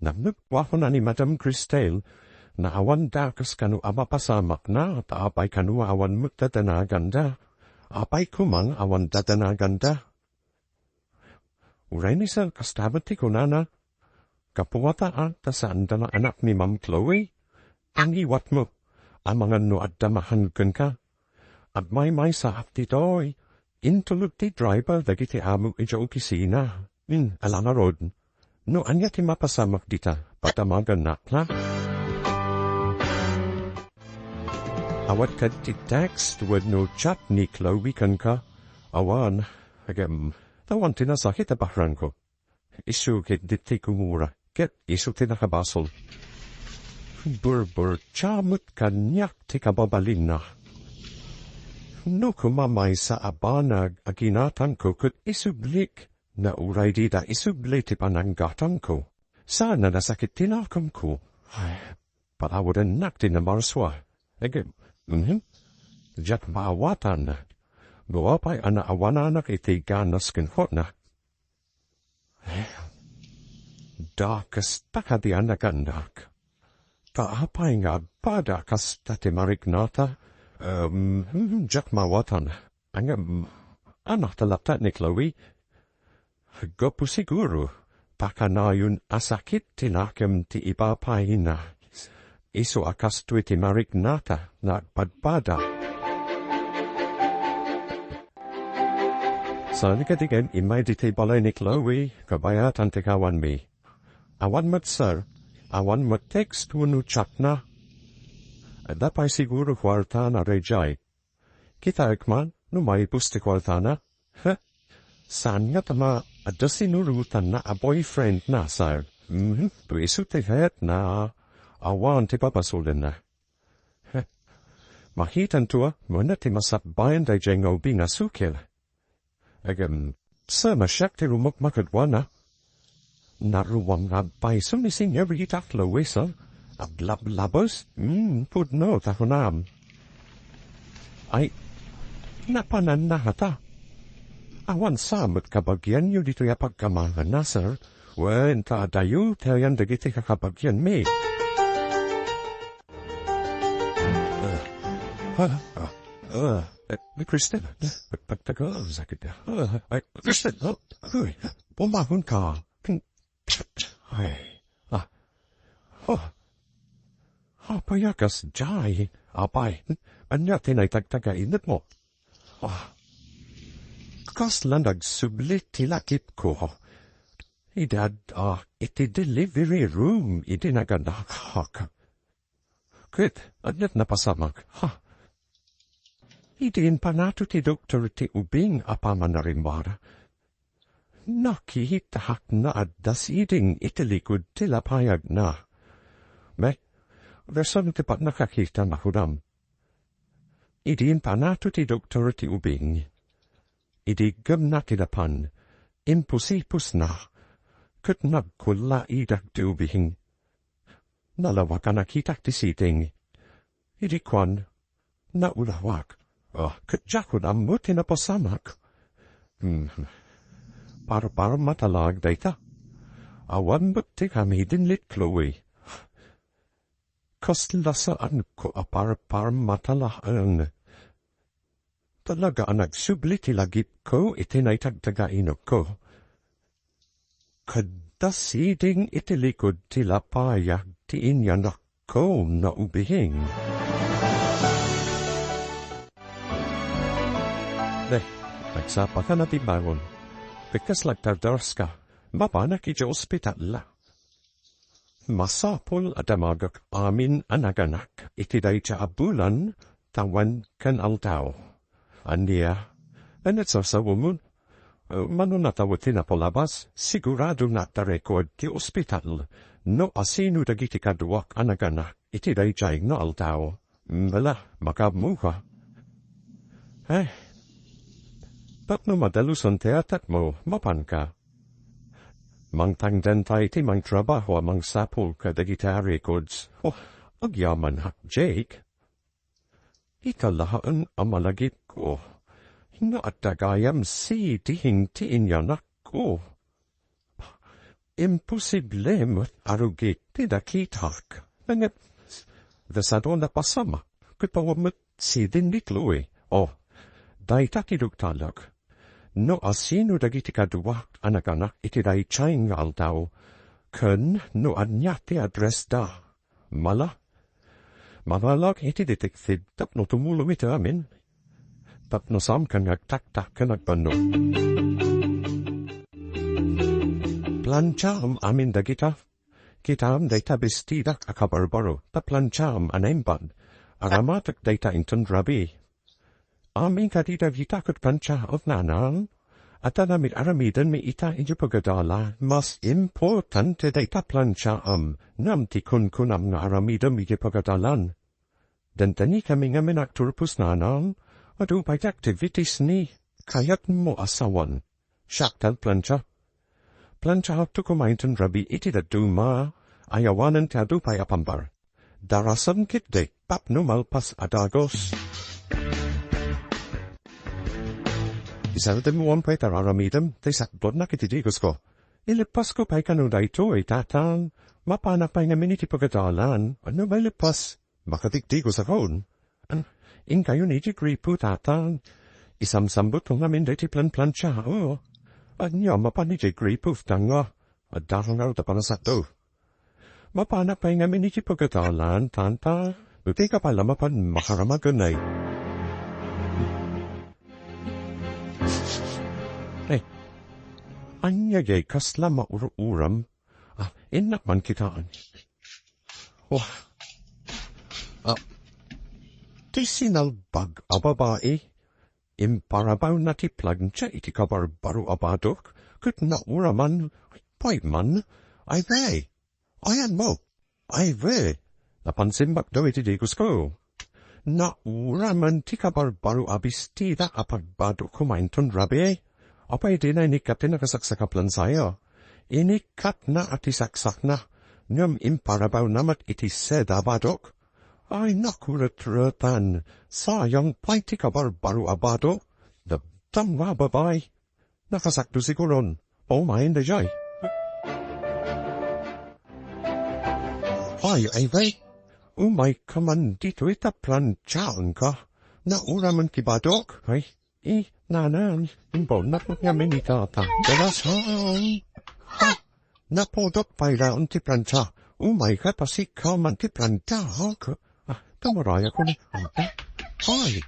Namnekko a kuna ni Madam Cristel, nga awan dakes kano a mapasamakna, ta apay kano a awan met dadanaganda? Apay koma nga awan dadanaganda? Uray ni Sir kasta met ti kunana, "Gapu ta, ta saanda nga anak ni Ma'am Chloe? Angiwatmo, amangan no adda makan kenka. Agmaymaysaak ditoy, intulod ti driver dagiti amo idiay opisina." Hmm, ala ngarud, no ania ti mapasamak dita, padamagannak la. Awan kadi ti text wenno chat ni Chloe kenka? Awan, ngem, ta awan ti nasakit a bakrangko. Isu ket ditoy kumura, ket isu ti nakabasol. Burburtia met kaniak ti kababalinna. No koma maysa a banag a ginatangko ket isublik, nga uray dida isubli ti pananggatangko, saan a nasakit ti nakanko. Ay, palawadennak ti namarsua. Ege, mhm. Diak maawatan. Gapu pay a naawananak iti ganas kenkuana. Eh, dakes ta kadi a nagannak. Ta apay nga agpada kasta ti mariknata? Em, hmm, diak maawatan. Ngem, anakta latta ni Chloe? Gapu siguro, pakanayon a sakit ti nakem ti ipapayna. Isu a kastoy ti mariknata nga agpadpada. Saan kadi ngem immay ditoy balay ni Chloe, kabayatan ti kawanmi. Awan met, sir. Awan met text wenno chatna. Adda pay siguro kuartana daydiay. Kitaek man no maipus ti kuartana. Heh? Saan nga ta ma-, adda sinurotanna a boyfriendna, sir. Mhm. Isu ti kayatna. Awan ti pabasolenna. Heh. Makitanto a, muna ti masakbayan daydiay nga ubing a sukel. Ngem, sa masiak ti rumakma kenkuana. Naruam nga agpayso ni Señorita Chloe, sir. Aglablabes? Hmm, pudno, ta kunam. Ay, napananna ngata. Awan sa met kabagianyo ditoy a pagkamanganna, sir. Wen, ta adayo ti ayan dagiti kakabagianmi. Ah, ah, ah, ah, eh, Kristen, eh, pagtagal, sakit na. Ah, ay, Kristen, oh, uy, bumangon ka. Ay, ah, oh, apay a kasdiay, apay, ania ti naitagtagainetmo? Ah, kasla nagsubli ti lagipko. Idi ad-, ah, iti delivery room, idi naganakak. Ket, ania ti napasamak, ha? Idi impanato ti doktor ti ubing a pamanarimbara, nakitak nga adda siding iti likud ti lapayagna. Me, wen, saan ti pannakakita, nakunam. Idi impanato ti doktor ti ubing, idi iggemna ti napan, impusipusna, ket nagkullaidak ti ubing. Nalawag a nakitak ti siding. Idi kuan, naulawak. Ah, ket diakon ammo ti napasamak. Hmm. Parparmata laeng dayta. Awan met ti kamidin ni Chloe. Kasla saanko a parparmata laeng. Talaga a nagsubli ti lagipko iti naitagtagainetko. Adda siding iti likud ti lapayag ti inyanakko nga ubing. Deh, nagsapaka a bimmangon. Ket kasla agtardarska, mapanak iti ospital. Masapul a damagak amin a naganak iti dayta a bulan, tawen ken aldaw. Ania? Ania ti sarsaromon? Mano natawen ti napalabas, sigurado nga agtarekod ti ospital no asino dagiti kaduak a naganak iti daydiay nga aldaw. Bala, makaammoka. Eh, tapno madalusan ti atekmo, mapanka. Mangtangdenta iti mangtrabaho a mangsapul kadagiti records. Oh, agyamanak, Jake. Ita laeng a malagipko. No adda gayam siding ti inyanakko. Imposible met a rugit ti nakitak. Ngem, dasano a napasamak, ket awan met siding ni Chloe. Oh, dayta ti duktalek. No asino dagiti kaduak a naganak iti daydiay nga aldaw, ken no ania ti addressda. Mala, mangalak iti detective tapno tumulong iti amin. Tapno saanka nga agtaktak ken agbannog. Planchaam amin dagita. Kitaem dayta bestidak a kabarbaro, ta planchaam a naimbag. Aramatek dayta inton rabii. Amin kadi dagita ket planchaam, nanang. Adda amin aramidenmi ita idiay pagadalan. Mas importante dayta planchaam ngem ti kunkunam nga aramidem idiay pagadalan. Dandanikami ngamin a agturpos, nanang. Adu pay ti activities ni kayatmo a sawen. Siak ti agplancha. Planchaakto koma inton rabii iti dadduma, ayawanen ti adu pay a pambar. Darasem ketdi tapno malpas a dagus. Isardengmo pay ti ar-aramidem ti sakbutna iti dagusko. Ilepasko pay kano daytoy, tatang. Mapanak pay ngamin iti pagadalan. Ano may lepas? Makadigdigos akon. An, inkayon iti gripo, tata. Isamsambutko ngamin daytoy planplantiao. Ania mapan iti gripo, tanga? Adda nga ta panasatto. Mapanak pay ngamin iti pagadalan, tanta. Dutay ka pala mapan makaramaganay. Eh, ania jay kasla maur-uram? Ah, innak man kitaan. Wah. Ah, ti sinalbag a babai, imparabawna ti plancha iti kabarbaro a badok, ket nauraman, pay man, ay, bay. Ayanmo? Ay, we, napansinmak daw iti digusko. Nauraman ti kabarbaro a bestida a pagbadok kumainton rabii. Apay dina inikkat ti nakasaksaka plansayo? Inikkatna a ti saksakna, ngem imparabawna met iti seda a badok. Ay, nakuretretan, sayang pay ti kabarbaro a badok. Dabdam nga babai. Nakasakto siguron. Umayen daydiay. Ay, ay, ay. Umayka man ditoy ta planchaenka. Nauraman ti badok. Ay, i, nanang, imbaonnak met ngamin ni tata. Dalasan. Ha? Napudot pay laeng ti plancha. Umayka ta sika man ti plancha, ha? Ah, tumarayak ni tata. Ay,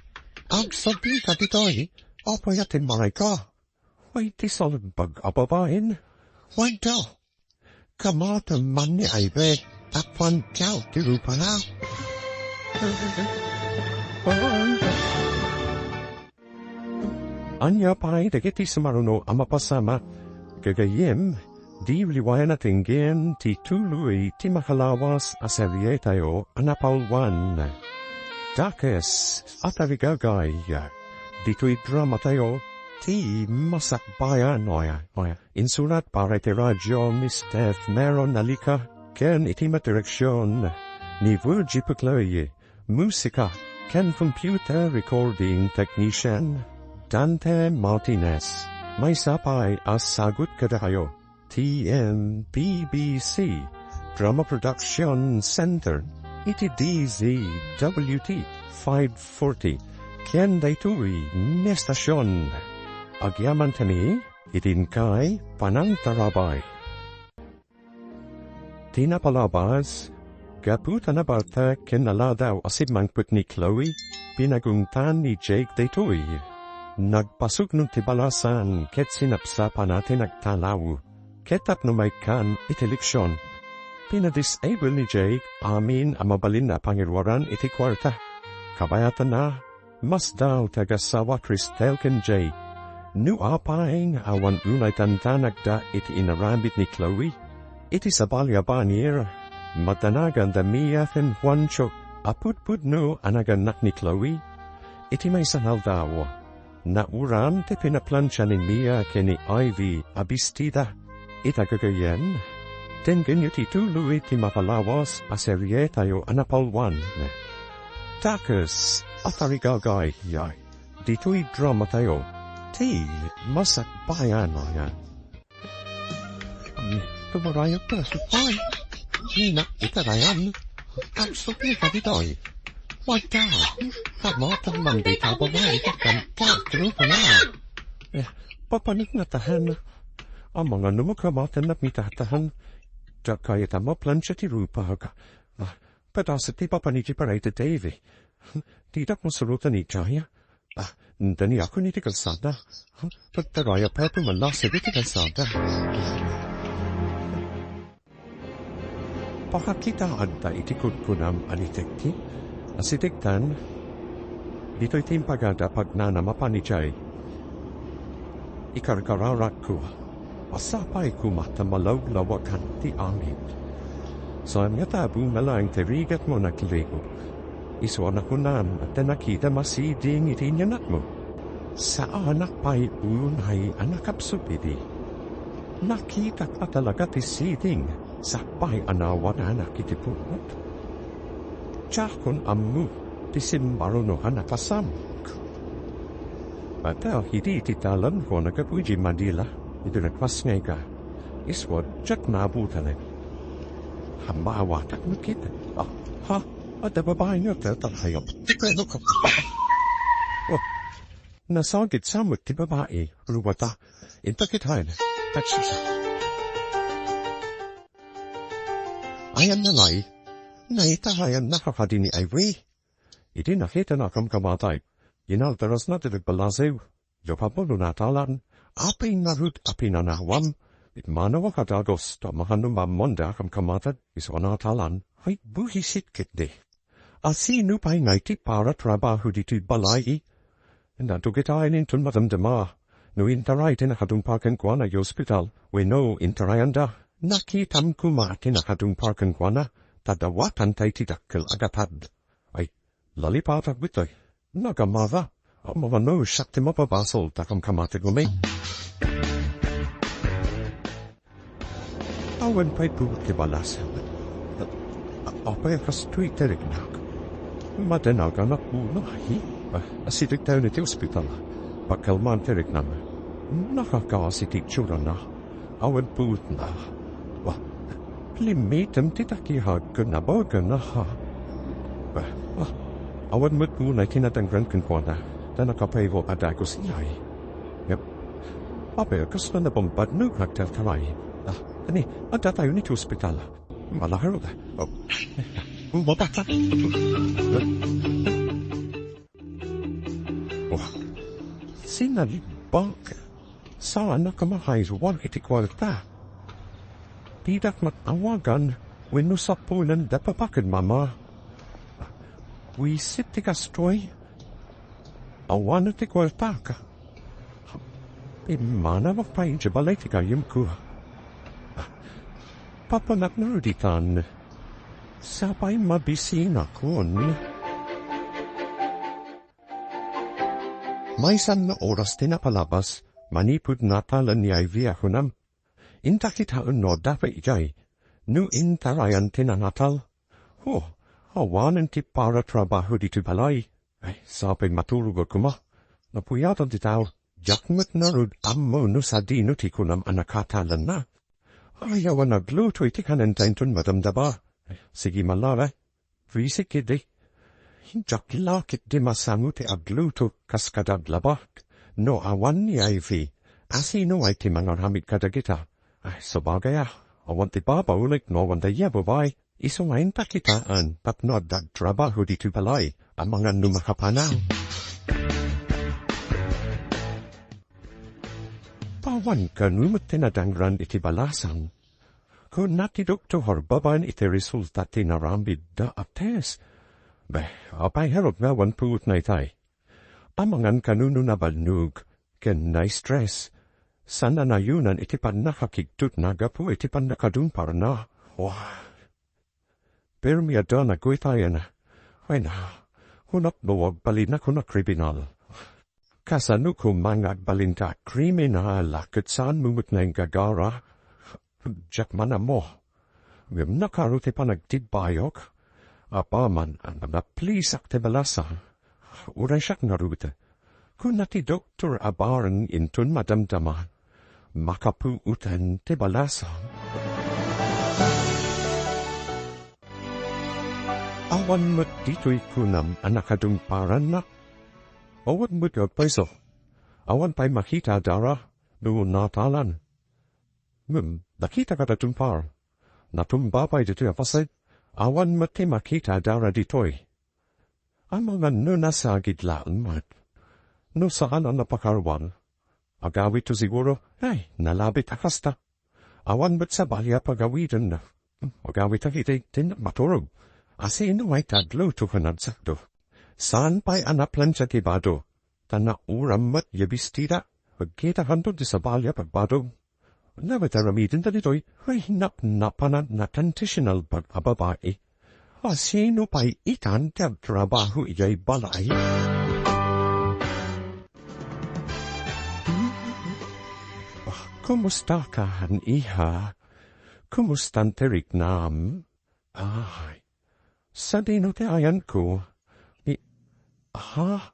agsabika ditoy. Apay a timmarayka? Way ti salbag a babaen? Way da. Kamaten man ni Ivy, tapwan diak ti rupana. Ania pay dagiti sumaruno a mapasamak? Gagayyem, di liwayan a tengngen ti tuloy ti makalawas a serietayo a napauluan. Dakes a tarigagay, ditoy dramatayo, ti Masakbayan, oya, oya. Insurat para iti radio ni Steph Meron Nalica, ken iti madireksion ni Virgie Puclay. Musika ken computer recording technician, Dante Martinez. Maysa pay a sagut kadakayo ti M P B C Drama Production Center iti D Z W T five forty ken daytoy nga estasion. Agyamantami iti inkay panangtarabay. Ti napalabas, gapu ta nabartek ken naladaw a simmangpet ni Chloe, pinaguntan ni Jake daytoy. Nagpasugno ti balasan ket sinapsapana ti nagtalaw. Ket tapno maikkan iti leksion, pinadisable ni Jake amin a mabalin a pangiruaran iti kuarta. Kabayatanna, masdaw ti agassawa Christel ken Jake. No apay nga awan unay tantanagda iti inaramid ni Chloe, iti sabali a banir, madanaganda Mia ken Juancho a pudpudno a nagannak ni Chloe. Iti maysa nga aldaw, nauram ti pinaplancha ni Mia ken ni Ivy a bestida. Ita gagayyem, denggenyo ti tuloy ti makalawas a serietayo a napauluan. Dakes a tarigagay, ditoy dramatayo, ti Masakbayan. Tumarayak ta, supay. Nina, itarayan. Ang supli ka ditoy. Wag ka. Kamatang man di ka babae ka kanta. Trupa na. Eh, papanik na tahan. Ang mga nung kamatang na mitatahan. Diak kayat a maplansya ti rupa ka. Ah, pedaso ti papaniki para iti Davy. Didak masurutan ni Jaya. Ah, daniakon iti kalsada. Pagtaraya pa iti malasig iti kalsada. Pakakitaadta iti kunkunam a detective a si Tigtan, ditoy ti impaga da pagnanam a panijay. Ikarkararakko, a sapay koma ta malawlawagan ti angin. Saan nga tabo nga laeng ti rigatmo nagligok. Isu a nakunam ta nakitam a siding iti inyanatmo. Saanak pay unay a nakapsut idi. Nakitak a talaga ti siding, sakbay a nawananak iti pulot. Diakon ammo ti simmaruno a nakasamok. Adda idi iti dalanko a naggapu iti Manila, idi nagpasngayka. Isua, diak naabutanen. Maawatan met ket. Ah, ha? Adda babae nga agtaltalhayab. Ti kano ka? Oh, nasagid sa met ti babae. Ruwata. Inta ket haen. Taksi sa. Ayan na lay. Naitahayan na ka kadi ni Ivy. Idi nakitana a kamkamatay, inaltarasna ti nagbalasew. Yo Pablo natalan, apay ngarud a pinanawam, manawak a dagus, ta makanumammonda a kamkamated, isu a natalan, ay buhisit ketdi. A sino pay ngay ti para trabaho ditoy balay? Nadugitayen inton madamdama, no intaray ti nakadungpar kenkuana iti ospital, wenno intarayanda. Nakitam koma ti nakadungpar kenkuana, ta dawatantay ti dakkel a gatad. Ay, lalipatak ditoy. Nagamara, ammomano siak ti mapabasol ta kamkamatek umi. Awan pay puot ti balas. A-, apay a kastoy ti riknak? Madanagan a puno, ay? Ah, asideg tayo iti ospital. Pagkalman ti riknam. Nakakaasi ti itsurana. Awan puotna. Wa, limitem ti takihag ken nabagen, ha? Wa, wa, awan met unay ti nadangran kenkuana, ta nakapayro a dagus idiay. Ngem, apay, kasla nabambad no agtartaray. Ah, ani, adda tayo iti ospital. Malahar da. Oh. Mapatay. Wa, sinalibak. Saan a kumakairuar iti kuarta. Didak mat-awagan wenno sapulan da papa ken mama. Wisit ti kastoy. Awan ti kuartak. Pimmanawak pay idiay balay ti gayyemko. Papanak ngarud itan. Sapay mabisinakon. Maysa nga oras ti napalabas, manipud natalan ni Ivy a kunam. Inta kitaen no adda pay idiay, no intarayan ti nanatal. Ho, awanen ti para trabaho ditoy balay. Ay, sapay maturog koma. Napuyatan ti tao, diak met ngarud ammo no sadino ti kunam a nakatalanna. Ay, awan agluto iti kanenta inton madamdama. Ay, sige man la, eh. Wisik idi. Diak la ketdi masango ti agluto kas kadaglabat. No awan ni Ivy, a sino ay ti mangaramid kadagita? Ay, sabagay a, awan ti babaolik no awan daydiay a babai. Isu nga inta kitaen tapno adda agtrabaho ditoy balay, amangan no makapanaw. Awan kano met ti nadangran iti balasan. Kuna ti doktor babaen iti resulta ti naramidda a test. Beh, apay ngarud nga awan puotna itay? Amangan kano no nabannog ken na-stress. Saan a nayonan iti pannakakigtotna gapu iti pannakadungparna. Wah! Permi a dana goytayan. Ay na, hunak no agbalinna kuna kriminal. Kasano koma nga agbalinka kriminal a ket saanmo met nga inggagara? Diak man ammo. Ngem nakaro ti panagtibbayok. Apaman a naplisak ti balasa. Uray siak ngarud. Kuna ti doktor a bareng inton madamdama, makapuotan ti balasa. Awan met ditoy kunam a nakadungparanna. Awan met agpayso. Awan pay makita a dara no natalan. Ngem, nakita ka dagdungpar. Natumba pay ditoy a paset. Awan met ti makita a dara ditoy. Amangan no nasagid laeng met. No saan a napakaruar, agawidto siguro, ay, nalabit a kasta. Awan met sabali a pagawidenna. Agawidta iti, ti maturog. A sino ngay ti agluto ken agsakdo? Saan pay a naplancha ti bado? Ta nauram met ya bestida. Agkitakanto ti sabali a pagbadog. Namet aramidenta ditoy, ay, napnapanan a traditional bag a babai. A sino pay itan ti agtrabaho idiay balay? Ah, kumusta ka, iha? Kumustan ti riknam? Ay, sadino ti ayanko? Ni, ha?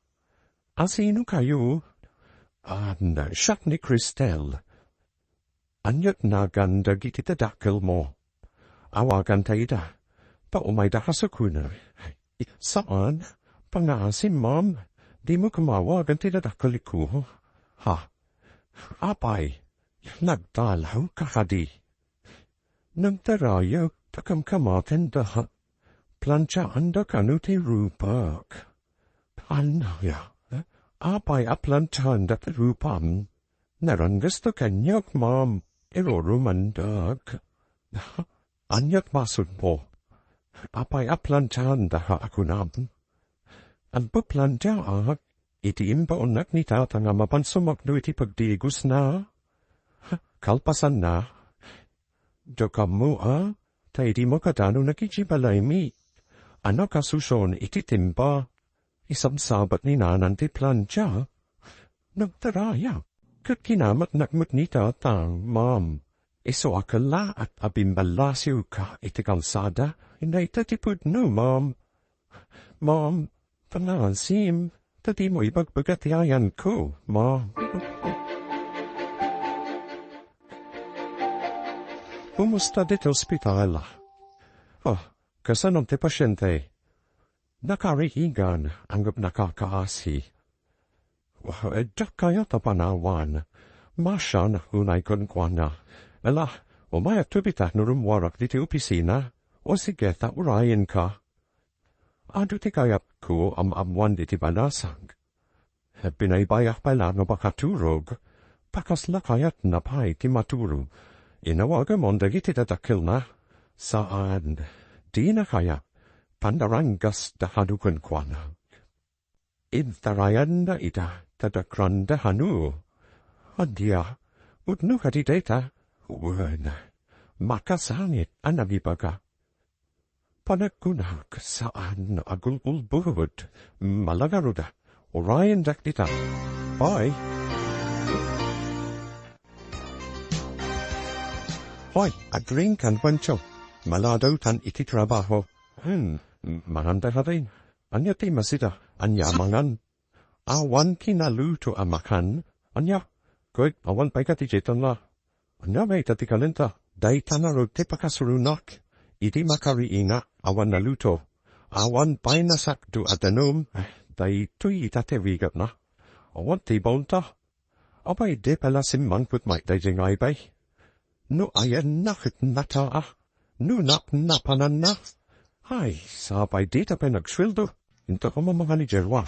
A sino kayo? Ah, na, siak ni Cristel. Ania't nagan dagiti dadakkelmo? Awagan ta ida. Ta umayda kasukuna. Saan? Pangaasim, ma'am. Dimo koma awagan ti dadakkel iko. Ha? Apay, nagtalawka kadi? Nagtarayag ta kamkamatenda. Planchaanda kano ti rupak. Ania? Apay a planchaanda ti rupam? Naranggasto kaniak, ma'am. Irurumandak. Aniat masudmo? Apay a planchaanda a kunam? Agpaplanchaak iti imbaonnak ni tata nga mapan sumakdo iti pagdigosna. Kalpasanna, dakam mo a, ta idi makadanonak iti balaymi, a nakasuson iti timba, isabsabat ni nanan ti plancha. Nagtarayag, ket kinamatnak met ni tatang, ma'am. Isu a kellaat a bimballasiwka iti kalsada, dayta ti pudno, ma'am. Ma'am, pangaasim, ta dimo ibagbaga ti ayanko, ma'am. Kumusta ditoy ospital? Ah, kasano ti pasiente? Nakariigan, anggo nakakaasi. Wa, adda kayat a panawan. Masian unay kenkuana. Ala, umayakto bitak no rummuarak ditoy opisina. O sige, ta urayenka. Adu ti kayatko a maammoan ditoy banasag. Binaybayak pay la no makaturog. Pakasla kayatna pay ti maturog. Inawagamon dagiti dadakkelna. Saan, dina kayat. Pandaranggasda kano kenkuana. Intarayanna ida ta dakranda kano. Ania, pudno kadi dayta? Wen, makasangit a nangibaga. Panagkunak, saan a gulgulbod. Mala ngarud, urayendak dita. Bye. Hoy, agriingkan, Pancho. Maladaw tan iti trabaho. Hmm, manganda ka din. Ania ti masida? Ania mangan? Awan kinaluto a makan? Ania? Ket awan pay kadi dayta la. Ania mayta ti kanenta? Dayta ngarud ti pakasuronak. Idi makariingak, awan naluto. Awan pay nasakdo a danum. Daytoy ita ti rigatna. Awan ti baonta. Apay, di pala simmangpet met daydiay nga ibay? No ayanna ket nataa, no napnapananna. Ay, sapay dita pay nagsueldo. Inta ko mamangani derwa.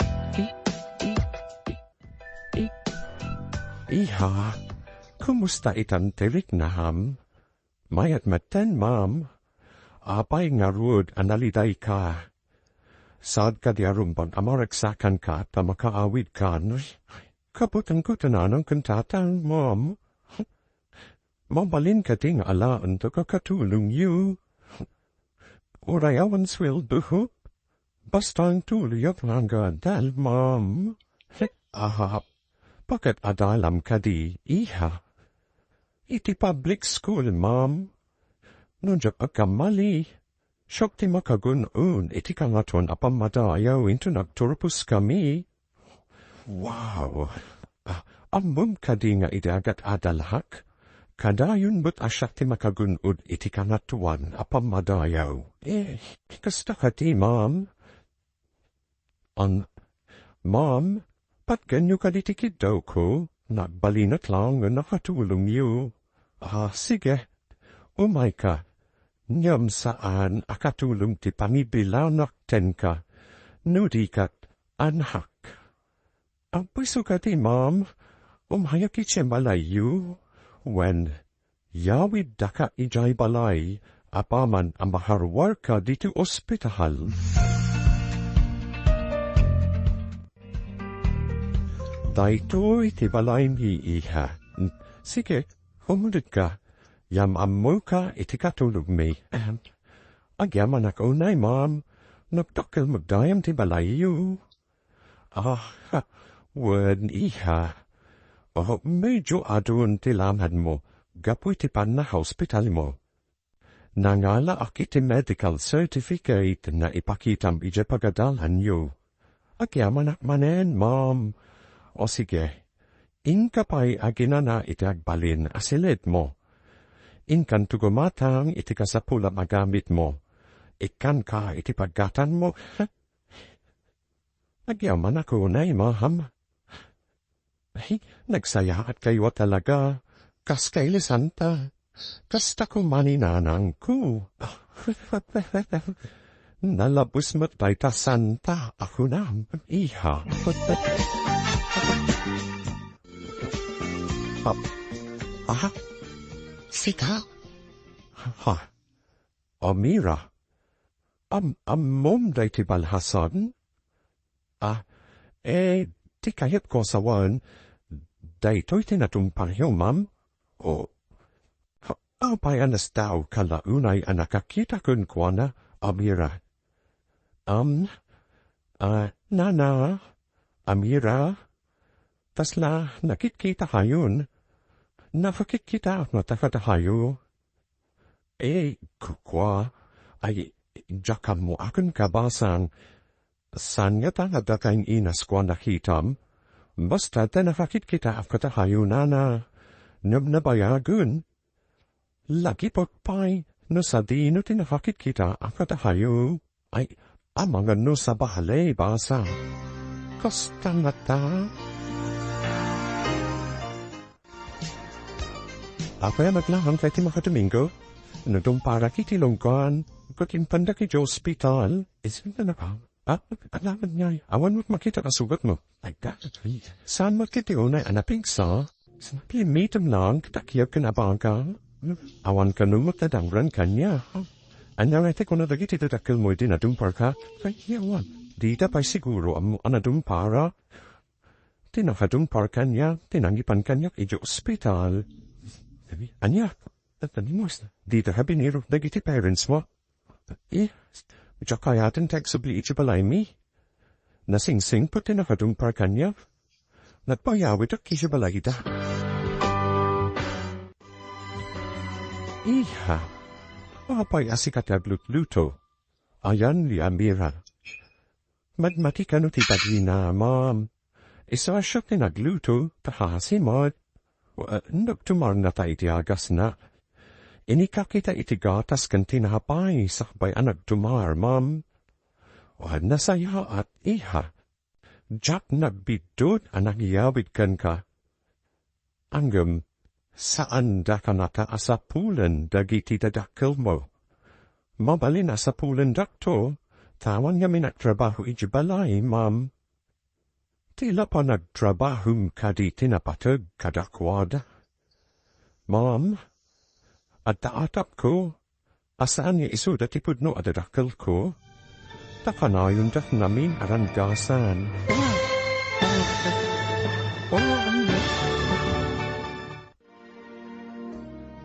Iha, kumusta itan ti riknam? Mayat metten, ma'am. Apay ngarud a nalidayka? Saad kadi a rumbeng a maragsakanka ta makaawidkan? Kabutanko ti nanang ken tatang, ma'am. Mabalin kadi nga alaendak a katulongyo? Uray awan sueldo, basta agtuloyak nga agadal, ma'am. Aha, baket adalam kadi, iha? Iti public school, ma'am. No diak agkamali, siak ti makagun-od iti Kangatoan a Pammadayaw inton agturposkami. Wow! Ah, ammom kadi nga idi agad-adalak, kadayon met a siak ti makagun-od iti Kangatoan a Pammadayaw? Eh, kasta kadi, ma'am? An, ma'am, patgenyo kadi ti kiddawko, nagbalinak laeng a nakatulongyo. Ah, sige, umayka. Ngem saan a katulong ti pangibilanak kenka, no di ket annak. Agpuyso kadi, ma'am, umayak idiay balayyo. Wen, yawiddaka idiay balay apaman a makaruarka ditoy ospital. Daytoy ti balaymi, iha. Sige, umulidka. Yam-ammoka iti katulongmi. Agyamanak unay, ma'am. Nagdakkel met gayam ti balayyo. Ah, wen, iha. Oh, medyo adun ti langadmo gapu iti pannakaospitalmo. Nangalaak iti medical certificate nga ipakitam idiay pagadalanyo. Agyamanak manen, ma'am. O sige, inka pay aginana iti agbalin a silidmo. Inkanto gumatang iti kasapul a magamitmo. Ikkanka iti paggatanmo. Agyamanak unay, ma'am. Ay, nagsayaatkayto talaga. Kas kailisanta. Kasta koma ni nanangko. Nalabes met dayta santa a kunam, iha. Ah, ah, sika? Ha? Amira? Am-, ammom daytoy balhasan? Ah, eh, ti kayatko a sawen, daytoy ti natumparyo, ma'am? O, ha-, apay a nasdaawka la unay a nakakita kenkuana, Amira? Am, ah, nana, Amira, kasla nakitkitakayon? Nakakitkitaak ngata kadakayo. Eh, ku-, kua, ay, diak ammoaken kabasang, saan ngata nga dakayo inas kua nakitam? Basta ta nakakitkitaak kadakayo, nana. Ngem nabayagen. Lagipek pay no sadino ti nakakitkitaak kadakayo. Ay, amangan no sabali, basa. Kasta ngata. Apay a naglaangka iti makadomingo? Nadumparak iti lungkoan, ket impandak iti ospital. Isin na naka-, ah, alaman niya, awan met makita a sugatmo. Ay, ka-, saan met iti unay a napigsa? Pimitem lang, ket agyab ken abaka. Awan kano met nadangran kaniak. Ania nga ti kuna dagiti dadakkelmo idi nadumparka? Ay, awan. Dida pay siguro ammo a nadumparak. Ti nakadumpar kaniak, ti nangipan kaniak iti ospital. Ania? Dida ka binirok dagiti parents mo? Eh, diak kayaten ti agsubli iti balaymi. Nasingsingpet ti nakadumpar kaniak. Nagpayawidak iti balayda. Iha, apay a sika ti aglutluto? Ayan ni Amira. Madmati kano ti bagina, ma'am. Isu a siak ti nagluto, ta hasi met. Wa-, nagdumarna ta iti agasna. Inikakita iti gatas ken tinapay sakbay a nagdumar, ma'am. Wa, nasayaat, iha. Diak nagbiddut a nangyawid kenka. Ngem, saandaka ngata a sapulen dagiti dadakkelmo. Mabalin a sapulendakto, ta awan ngamin agtrabaho iti balay, ma'am. Ti la panagtrabahom kadi ti napateg kadakuada. Ma'am, adda atapko, a saan nga isuda ti pudno a dadakkelko, ta kanayondak ngamin a ranggasan.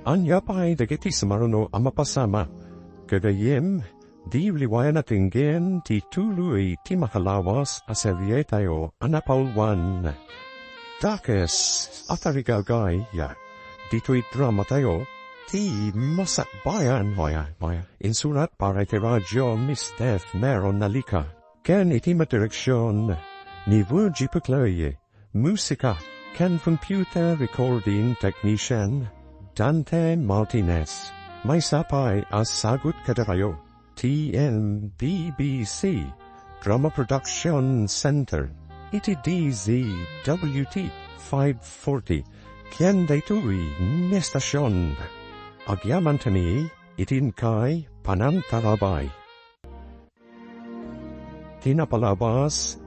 Ania pay dagiti sumaruno a mapasamak? Gagayyem, di liwayan a tenggen ti tuloy ti makalawas a serietayo a napauluan. Dakes a tarigagay, ditoy dramatayo, ti Masakbayan, maya, maya. Insurat para iti radyo, Mister Meron Nalika. Ken iti madireksion ni Virgie Puclay. Musika ken computer recording technician, Dante Martinez. Maysa pay a sagut kadakayo, T M B B C Drama Production Center, iti D Z W T five forty, ken daytoy nga estasion. Agyamankami iti inkay panangtarabay. Ti napalabas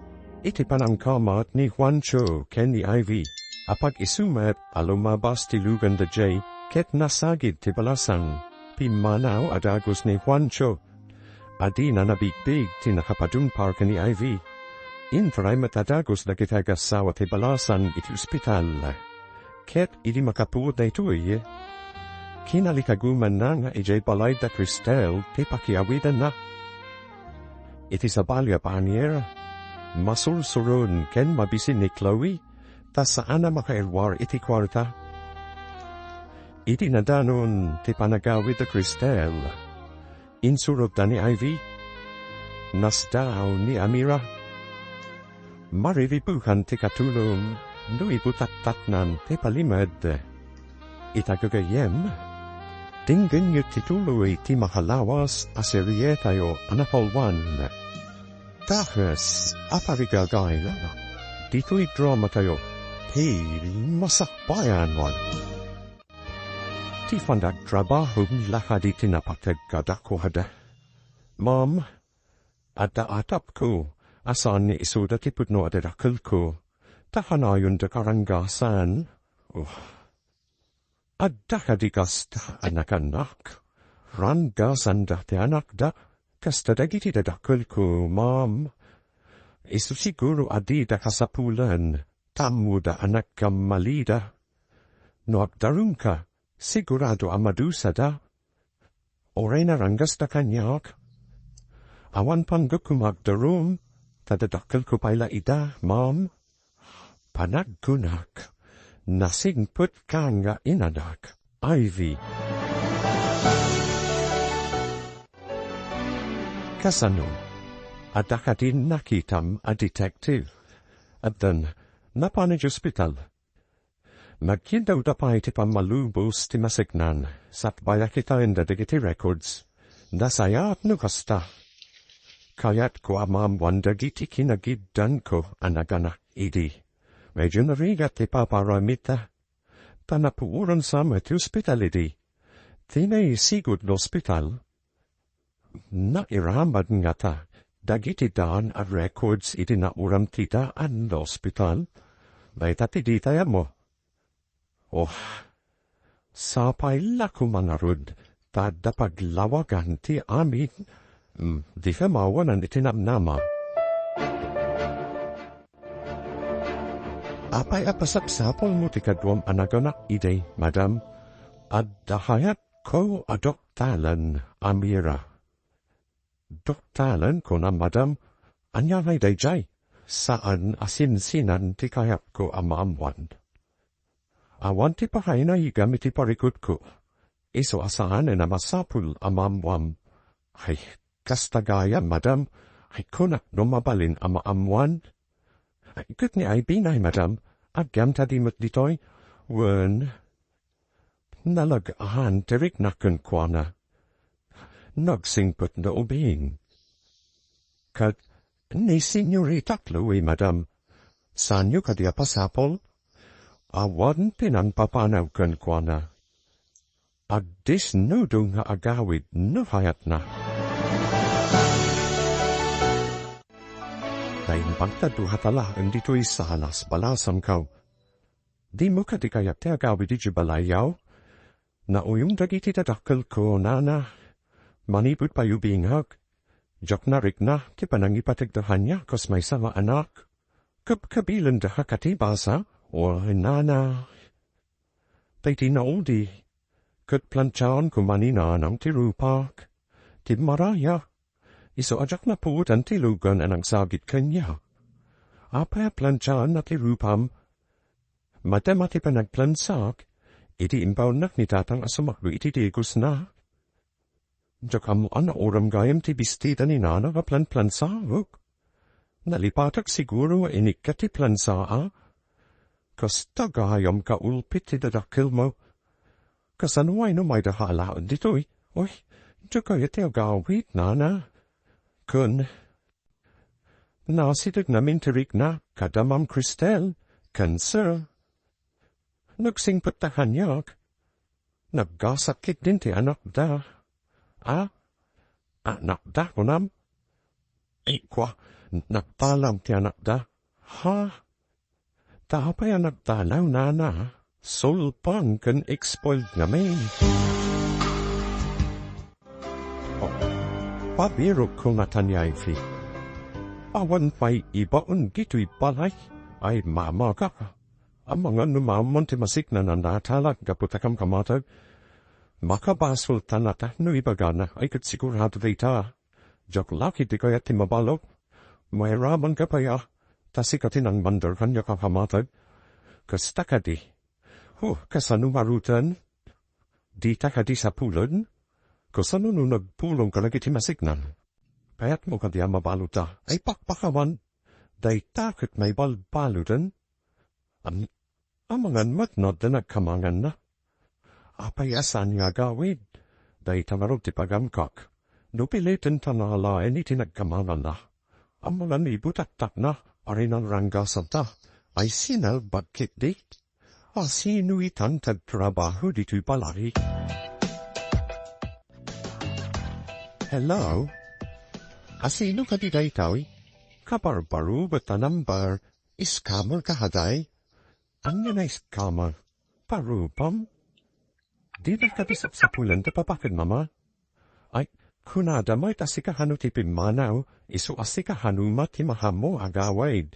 iti panangkamat ni Juancho ken ni Ivy, a pag-isu met a lumabas ti lugan daydiay ket nasagid ti balasang. Pimmanaw a dagus ni Juancho a dina nabigbig ti nakapadumpar ken ni Ivy. Intaray met a dagus dagiti agassawa ti balasang iti ospital. Ket idi makapuot daytoy, kinalikagumanna nga idiay balay da Cristel ti pakiawidanna. Iti sabali a panir, masursuron ken mabisin ni Chloe, ta saan a makairwar iti kuarta. Iti nadanon ti panagawid da Cristel, insurotda ni Ivy. Nasdaaw ni Amira. Mariribukan ti katulong no ibutattatnan ti palimed. Ita gagayyem, Denggenyo ti tuloy ti makalawas a serietayo a napalwan. Dakes a parigagayna, ditoy dramatayo, ti Masakbayan. Ti panagtrabahom la kadi ti napateg kadakuada. Ma'am, adda atapko a saan nga isuda ti pudno a dadakkelko, ta kanayonda karanggasan. Oh. Adda kadi kasta a nakanak? Ranggasanda ti anakda, kasta dagiti dadakkelko, ma'am. Isu siguro a dida kasapulan, ta ammoda a nagkammalida. No agdarumka, sigurado a madusada. Uray naranggasda kaniak, awan panggepko nga agdarum, ta dadakkelko pay la ida, ma'am. Panagkunak, nasingpetka nga inanak, Ivy. Kasano? Adda kadi nakitam a detective? Addan, napan idiay ospital. Nagkiddawda pay ti pammalubos ti maseknan, satbay a kitaenda dagiti records. Nasayaat no kasta. Kayatko a maammoan dagiti kinagiddanko a naganak idi. Medyo narigat ti paparamita. Ta napuoran sa met ti ospital idi. Ti naisigud nga ospital, nairaman ngata dagiti daan a records iti nauram ti daan nga ospital? Dayta ti ditay ammo. Oh, sapay la koma ngarud ta adda paglawagan ti amin. Mm, dika maawanan iti namnama. Apay a pasapsapulmo ti kaduam a naganak idi, madam? Adda kayatko a doktalan a Mira. Doktalan, kunam, madam? Ania ngay daydiay? Saan a sinsinan ti kayatko a maammoan. Awan ti pakayna igam iti parikutko. Isu a saanen a masapul a maammoam. Ay, kasta gayam, madam. Ay, kunak no mabalin a maammoan. Ay, ket ni Ivy nay, madam, agyamta di met ditoy? Wen, nalagaan ti riknak kenkuana. Nagsingpet no ubing. Ket ni Senyorita Chloe, madam, saanyo kadi a pasapul? Awan ti nangpapanaw kenkuana. Agdesnudo nga agawid no kayatna. Naimbag ta duata laeng ditoy salas, balasamko. Dimo kadi kayat ti agawid idiay balayyo? Nauyong dagiti dadakkelko, nana. Manipud pay ubingak, diak narikna ti panangipategda kaniak kas maysa nga anak. Kabkabilenda kadi basa? O, nana. Daydi naudi, ket plantiaon koma ni nanang ti rupak. Ti maraya, isu a diak napuotan ti lugan a nagsagit kaniak. Apay a plantiaanna ti rupam? Madama ti panagplansaak, idi imbaonnak ni tatang a sumakbay iti digosna. Diak ammo a nauram gayam ti bestida ni nana nga planplansaak. Nalipatak siguro nga inikka ti plansaa. Kasta gayam kaulpit ti dadakkelmo. Kasano ngay no mayda ka alaen ditoy? Oy, diak kayat ti agawid, nana. Ken, nasideg ngamin ti rikna kada Ma'am Cristel, ken Sir. Nagsingpet ta kaniak. Naggasak ketdin ti anakda. A? Anakda, kunam? Ay, kua, nagtalam ti anakda. Ha? Ta apay a nagtalaw, nana? Sulpang ken expelled ngamin. Oh, pabirokko ngata ni Ivy. Awan pay ibaon ditoy balay. Ay, mamaka. Amangan no maammoan ti masiknan a natalag gapu ta kamkamateg. Makabasolta ngata no ibagana, ay ket sigurado dayta. Diak la ketdi kayat ti mabalok. Mairamanka pay a, ta sika ti nangmandar kaniak a kamateg. Kasta kadi. Huh, kasano ngaruden? Dita kadi sapulen? Kasano no nagpulong kadagiti masiknan? Kayatmo kadi a mabalota? Ay, pakpakawan. Dayta ket maibalbaluden. Am-, amangan met no adda nagkamanganna. Apay a saan nga agawid? Dayta ngarud ti pagamkak. No piliten ta nalaen iti nagkamalala. Ammona ni butaktakna, ari nangrangasanta. Ay sinalbag ketdi. A sino itan ti agtrabaho ditoy balay? Hello? A sino kadi daytoy? Kabarbaro bet a number. Scammer ka, haday? Ania nga scammer? Parupam? Dina kadi sapsapulen ti papaken, Mama? Ay, kunada met a sika no ti pimmanaw, isu a sika no met ti maammo agawid.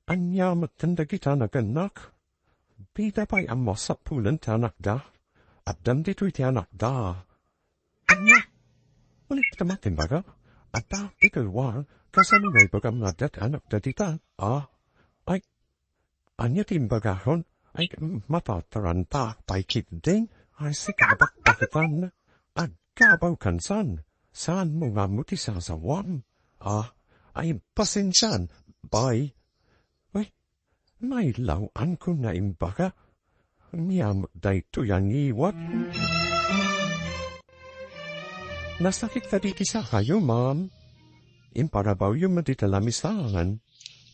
Ania metten dagita nagannak? Dida pay a masapulen ti anakda? Addam ditoy ti anakda. Ania? Ulit ka met imbaga? Adda, ikel war, kasano nga ibagam nga adda ti anakda dita? Ah? Ay, ania ti imbagahon? Ay, matataranta pay ketdin. Ay, sika bakbaketan. Aggabaw kansan. Saanmo nga ammo ti sasawam? Ah, ay, pasensian. Bye. Uy, nailaw-anko nga imbaga. Ania met daytoy a ngiwat? Nasakit kadi ti sakayo, ma'am? Imparabawyo met iti lamisan.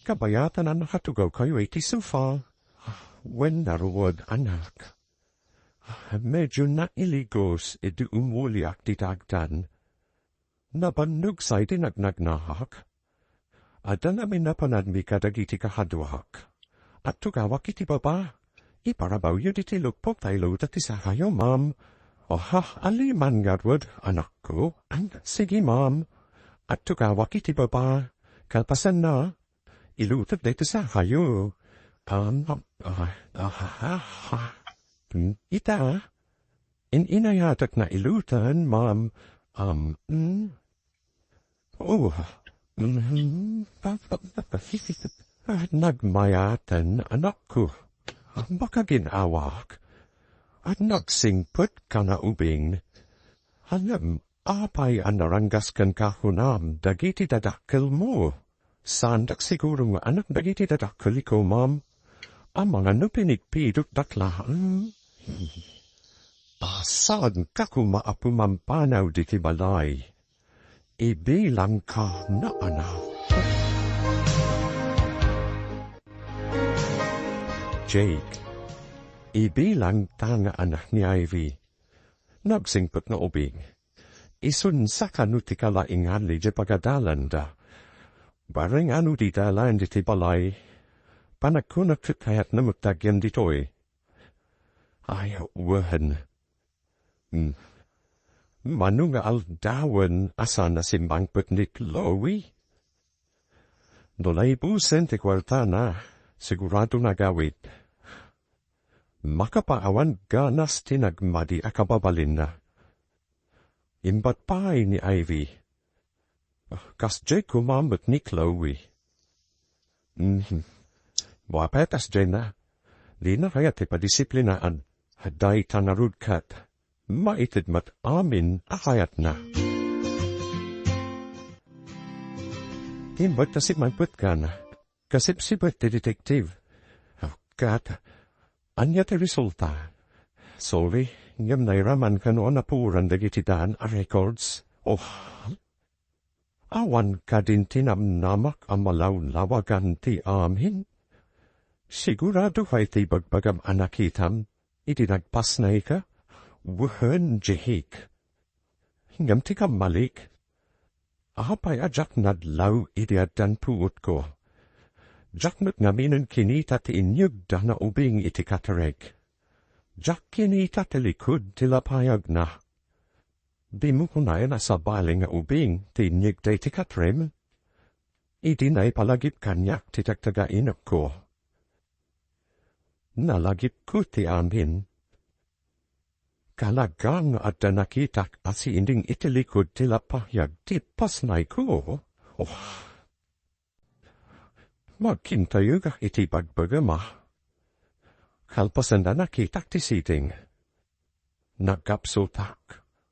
Kabayatan a nakatugawkayo iti sofa. Wen naruod, anak. Medyo nailigos idi umuliak ti dagdan. Nabannog sa iti nagnagnahak. Adda namin napananmi kadagiti kahaduak. Agtugawak iti baba. Iparabawyo ditoy lukpok ta ilutek ti sakayo, ma'am. Oha, aliman ngarud, anakko. An, sige, ma'am. Agtugawak iti baba. Kalpasanna, ilutek daytoy sakayo. Um, ah, ah, ah, ah. Hmm, ita, in-inayatek na iluten, ma'am. Um, hmm. Oh, mhm. Nagmayaten, anakko. Makagin-awak. Nagsingpet ka na ubing. Ngem, apay a naranggas kenka kunam dagiti dadakkelmo? Saandak siguro nga anak dagiti dadakkeliko, ma'am. Amangan no pinigpidotdak laeng. Saanka koma a pumampanaw ditoy balay. Ibilangka nga anak. Jake, ibilangta nga anak ni Ivy. Nagsingpet nga ubing. Isun sa kano ti kalaingan idiay pagadalanda. Bareng no dida laeng ditoy balay, panagkunak ket kayatna met ti agyan ditoy. Ay, wen. Hmm. Mano nga aldawen a saan a simmangpet ni Chloe? No naibusen ti kuartana, siguradon a agawid. Makapaawan ganas ti nagmadi a kababalinna. Imbat pay ni Ivy. Kasdiay koma met ni Chloe. Mhm. Mapatas diay na. Dina kayat ti padisiplinaan. Dayta ngarud ket maited met amin a kayatna. Imbat ta simmangpet kana. Kasipsipet ti detective. Oh, ket, ania ti resulta? Sorry, ngem nairaman kano a napuoran dagiti daan a records. Oh, awan kadin ti namnamak a malawlawagan ti amin? Sigurado pay ti ibagbagam a nakitam idi nagpasnayka? Wen, Jake. Ngem ti kammalik, apay a diak nadlaw idi addan puotko? Diak met ngamin kinita ti inyegda nga ubing iti katrek. Diak kinita ti likud ti lapayagna. Dimo kunaen a sabali nga ubing ti inyegda iti katrem? Idi naipalagip kaniak ti tagtagainekko. Nalagipko ti amin. Kalaga nga adda nakitak a sining iti likud ti lapayag ti pasnayko. Oh. Magkintayegak iti bagbagam a. Kalpasanna nakitak ti sining. Nagkapsutak,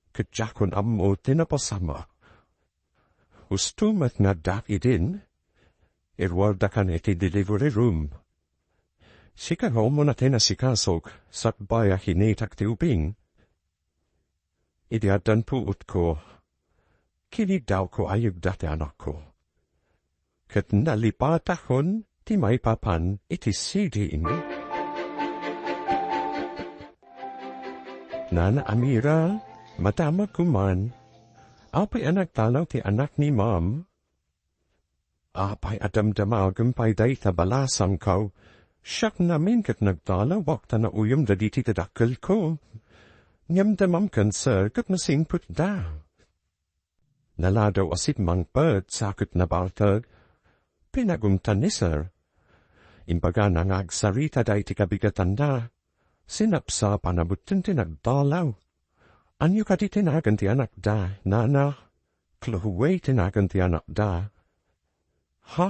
ket diakon ammo ti napasamak. Husto met nga addak idin, iruardakan iti delivery room. Sika nga umuna ti nasikasok, sakbay a hinitak ti ubing. Idi addan puotko, kinidawko a yegda ti anakko. Ket nalipatakon ti maipapan iti C D ini. Nana Amira, madamagko man. Apay a nagdalaw ti anak ni Ma'am? Apay a damdamagem pay dayta balasangko? Siak ngamin ket nagdalawak ta nauyom dagiti dadakkelko. Ngem da Ma'am Cancer ket nasingpetda. Naladaw a simmangpet sa ket nabalteg. Pinagumtan ni Sir. Imbagana nga agsarita dayta kabigatanna. Sinapsap a nabutten ti nagdalaw. Ania kadi ti nagan ti anakda, nana? Chloe ti nagan ti anakda. Ha?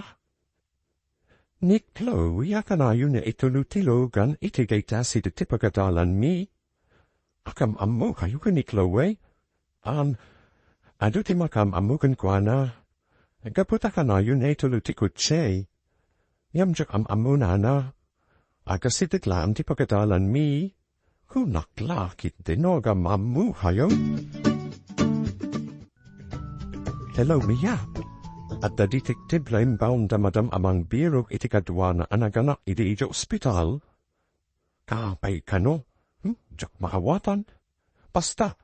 Ni Chloe a kanayon nga itulod ti logan iti dayta asideg ti pagadalanmi? Agam-ammokayo ken ni Chloe? Am, adu ti makaam-ammo kenkuana. Gapu ta kanayon nga itulod ti kotse. Ngem diak am-ammo, nana. Agasideg laeng ti pagadalanmi. Kunak la ketdi no agam-ammokayo. Hello, Mia. Adda detective la imbaon da Madam a mangbirok iti kaduana a naganak idi idiay ospital. Apay kano? Hmm? Diak maawatan. Basta,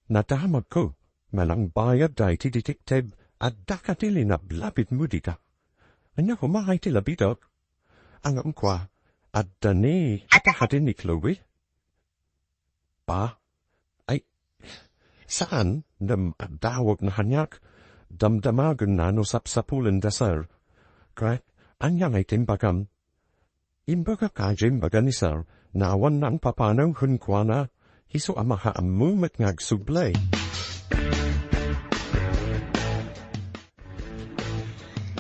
nadamagko, manangbayad dayta detective, adda kadi linablabitmo dita. Ania koma ti labidek? Ngem kua, adda ni, adda kadi ni Chloe? Pa? Ay, saan, ngem adda awagna kaniak. Damdamagenna no sapsapulenda, sir. Ket, ania ngay ti imbagam? Imbagak kadi, imbaga ni Sir, nga awan nangpapanaw kenkuana, isu a makaammo met nga agsubli.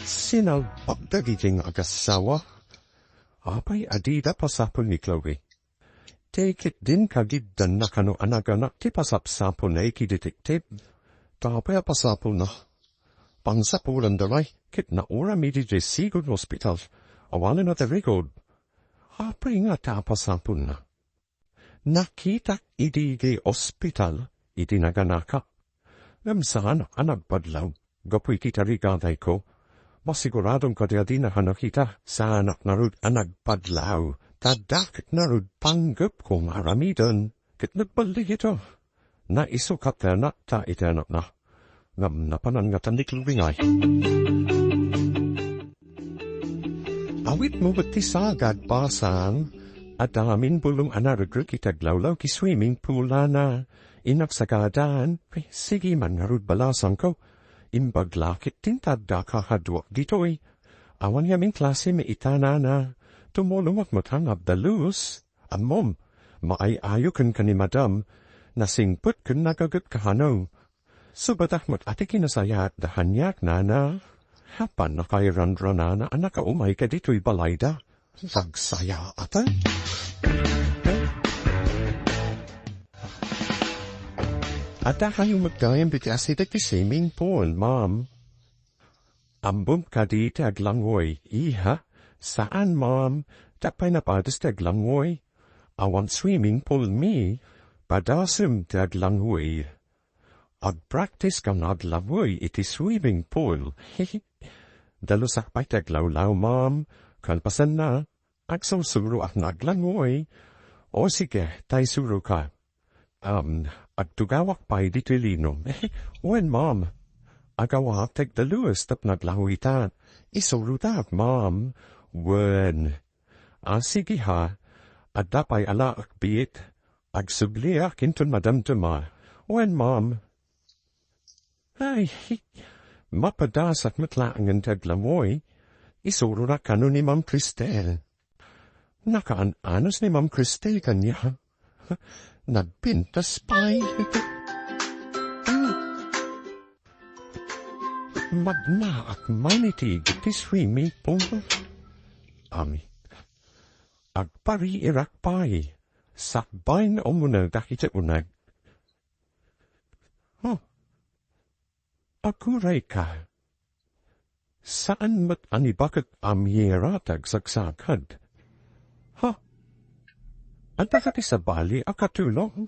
Sinalbag dagiti nga agassawa. Apay a dida pasapul ni Chloe? Ti ketdin kagiddanna kano a naganak ti pasapsapulna iti detective. Ta apay a pasapulna? Pangsapulanda ngay ket nauram idiay sigun nga ospital. Awanen a ti record. Apay ngata a pasapulna? Nakitak idiay ospital iti naganakak. Ngem saanak a nagpadlaw gapu iti tarigadayko. Masiguradom kadi a dina a nakita. Saanak ngarud a nagpadlaw, ta dakket ngarud panggepko nga aramiden. Ket nagballig ito. Naisukat ti anakta iti anakna. Ngem napanan ngata ni Chloe ngay. Awitmo met ti sagad, basang. Adda amin bulong a naregrek iti aglawlaw iti swimming pool, nana. Innak sagadan, eh, sige man ngarud, balasangko. Imbag la ket ti intadda kakaduak ditoy. Awan ngamin klase mi ita, nana. Tumulongak met nga adda lus. Ammom, maay-ayo kenka ni Madam. Nasingpet ken nagaget ka kano. Subadak met a ti kinasayaatda kaniak, nana. Apan nakairanranana a nakaumay kaditoy balayda. Nagsayaat. Adda kayo met gayam iti asideg ti swimming pool, ma'am. Ammom kadi ti aglangoy, iha? Saan, ma'am. Tapay napades ti aglangoy. Awan swimming pool mi. Padasem ti aglangoy. Agpractice ka nga aglangoy iti swimming pool. Dalusak pay ti aglawlaw, ma'am. Kalpasanna, agsursuroak nga aglangoy. O sige, ta isuroka. Um, agtugawak pay ditoy lino. Wen, ma'am. Agawak ti agdalus tapno aglangoyta. Isurotak, ma'am. Wen. A, sige ha. Adda pay a laakbit. Agsubliak inton madamdama. Wen, ma'am. Ay, mapadasak met laengen ti aglangoy. Isuronak kano ni Ma'am Cristel. Nakaan-anos ni Ma'am Cristel kaniak. Nagpintas pay. Magnaak man iti igid ti swimming pool. Ami. Agpariirak pay. Sakbay nga umuneg dagiti uneg. Huh. Agurayka. Saan met a nibaket a miyera ti agsagsakad. Adda kadi sabali a katulong?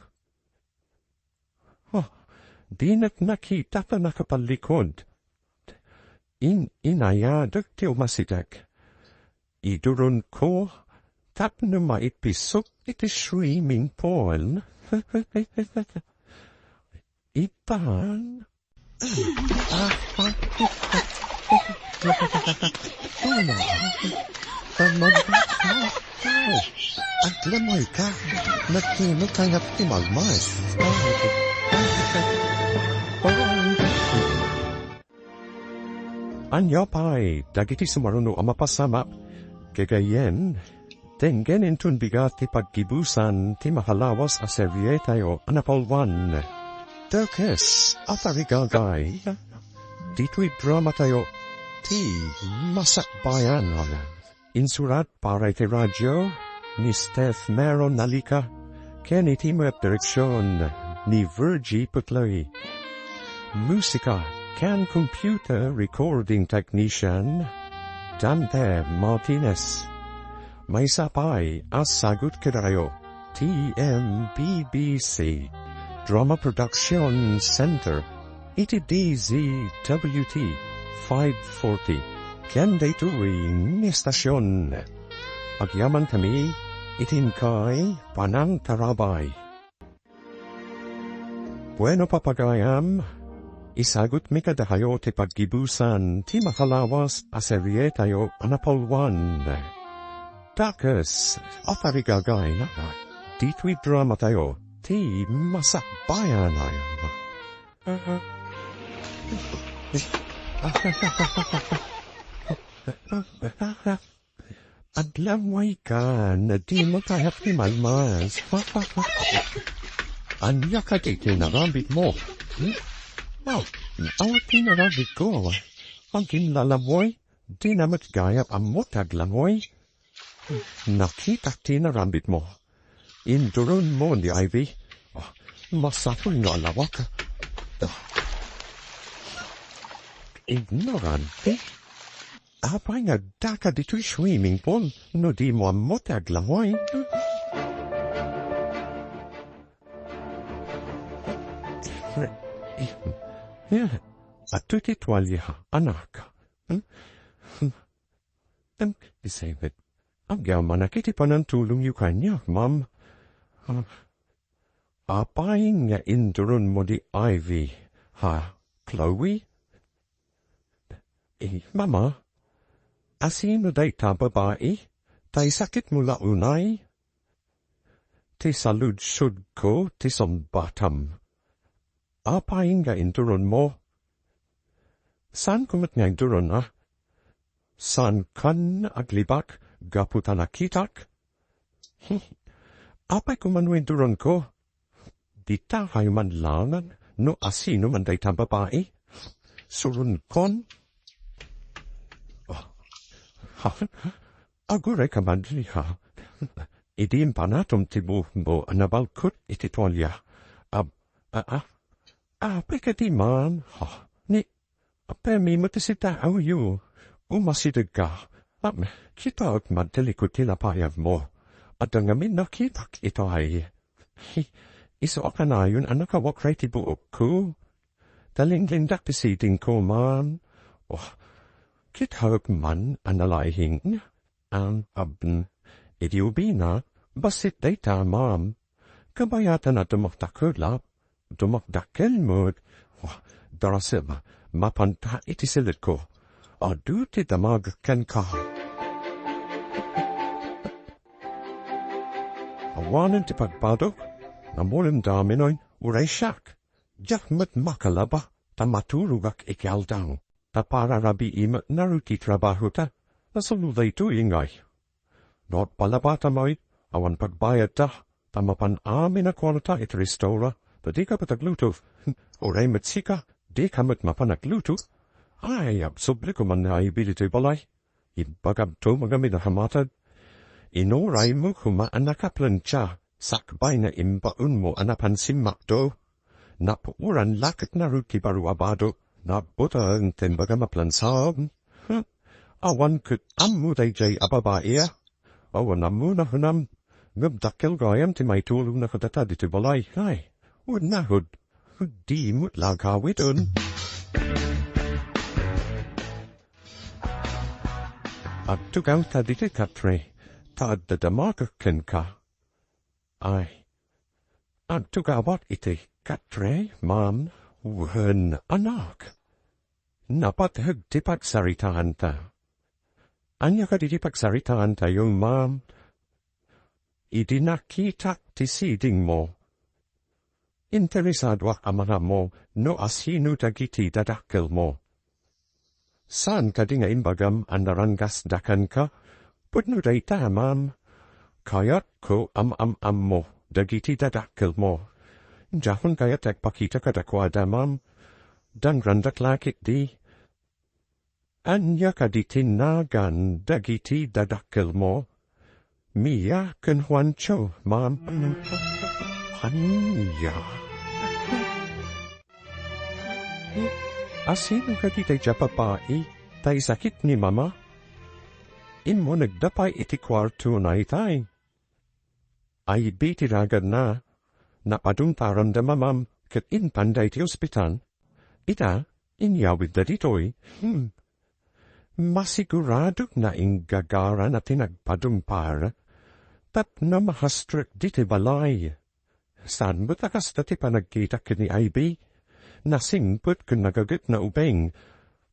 Oh, dinak nakita ta nakapallikod. In-, inayadek ti umasidek. Iduronko tapno maipisok iti swimming pool. Itan. Aglamoy ka. Nagtulog ka nga ti malmas. Ania pay dagiti sumaruno a mapasamak? Gagayen, denggen inton bigat ti paggibusan ti makalawas a serietayo a Napalwan. Dakes a tarigagay, ditoy dramatayo ti Masakbayan. Insurat para iti radio ni Steph Meron Nalika ken iti met direksion ni Virgie Putlay. Musika ken computer recording technician, Dante Martinez. Maysa pay a sagut kadakayo, T M B B C Drama Production Center, iti D Z W T five forty, ken daytoy nga estasion. Agyamankami iti inkay panangtarabay. Bueno, papagayam, isagutmi kadakayo ti paggibusan ti makalawas a serietayo a Napalwan. Dakes a tarigagay, ditoy dramatayo ti Masakbayan. Aglamoy ka, nadimo kayak ti malmas. Ania kadi ti narambitmo? Hmm? Aw, awan ti narambitko. Agkinlalamoy, dina met gayak ammo ti aglamoy. Nakitak ti narambitmo. Induronmo ni Ivy. Ah, masapul nga alawak. Ah. Ignorante. Apay nga addaka ditoy swimming pool no dimo ammo ti aglamoy? Adtoy ti tualia, anak. Em, isay met. Agyamanak iti panangtulongyo kaniak, ma'am. Ah, apay nga induronmo ni Ivy, ha, Chloe? Eh, mama, asino dayta babai? Tay sakitmo la unay? Ti saludsodko ti sungbatam. Apay nga induronmo? Saanko met nga induronna? Saankan aglibak gapu ta nakitak? Apay koma no induronko? Dita kayo man laengen no asino man dayta babai? Suronkon? Oh. Ha? Aguray ka man, ha? Idi impanatom ti buokmo a nabalkut iti tualia. Ab-, a, a, apay kadi man, ha? Ni, apay met ti sitaawyo. Umasideg ka. Am, kitaek man ti likod ti lapayagmo. Adda ngamin nakitak itay. Hi, isu a kanayon a nakawakrek ti buokko. Talinglindak ti sidingko man. Oh, kitaek man a nalaing. Ang abn, idi ubina, bassit dayta, ma'am. Kabayatan a dumakdakelak, dumakdakel met. Wah, darasem, mapanta iti silitko. Adu ti damag kenka. Awanen ti pagbadok, namulem daminoy, uray siak. Diak met makalaba, ta maturogak iti aldaw. Ta para rabii met ngarud ti trabahota, nasuno daytoy ngay. No agpalabata met, awan pagbayadta, ta mapan amin a kuarta iti restora, ta dika met agluto. Uray met sika, dika met mapan agluto. Ay, absorbeko man nga ibil itoy balay. Imbagam to ngamin a hamatad. Inuraymo koma a nakaplancha, sakbay nga imbaonmo a napan simmakto. Napuoran la ket ngarud ti baro a bado, nagbuteng ti imbagam a plansaem. Hm, awan ket ammo daydiay a babai a. Awan ammo nahanam. Ngem dakkel gayam ti maitulongna kadata ditoy balay. Ay, wen ngarud, di met la agawiden. Agtugawta ditoy katre, ta adda damagek kenka. Ay, agtugawak iti katre, ma'am, wen anak. Napateg ti pagsaritaanta. Ania kadi ti pagsaritaantayo, ma'am? Idi nakitak ti sidingmo, interesadoak a mangammo no asino dagiti dadakkelmo. Saan kadi nga imbagam a naranggasda kenka? Pudno dayta, ma'am. Kayatko a maam-ammo dagiti dadakkelmo. Diakon kayat ti agpakita kadakuada, ma'am. Dangrandak la ketdi. Ania kadi ti nagan dagiti dadakkelmo? Mia ken Juancho, ma'am. Ania? Asino kadi daydiay a babai ta isakit ni mama? Immunegda pay iti kuartona itay. Ivy ti naganna. Napadumparan da mamam ket impanda iti ospital. Ita, inyawidda ditoy. Hmm. Masiguradok nainggagaran a ti nagpadumpar tapno mahastrek ditoy balay. Saan met a kasta ti panagkitak ken ni Ivy? Nasingpet ken nagaget na ubing.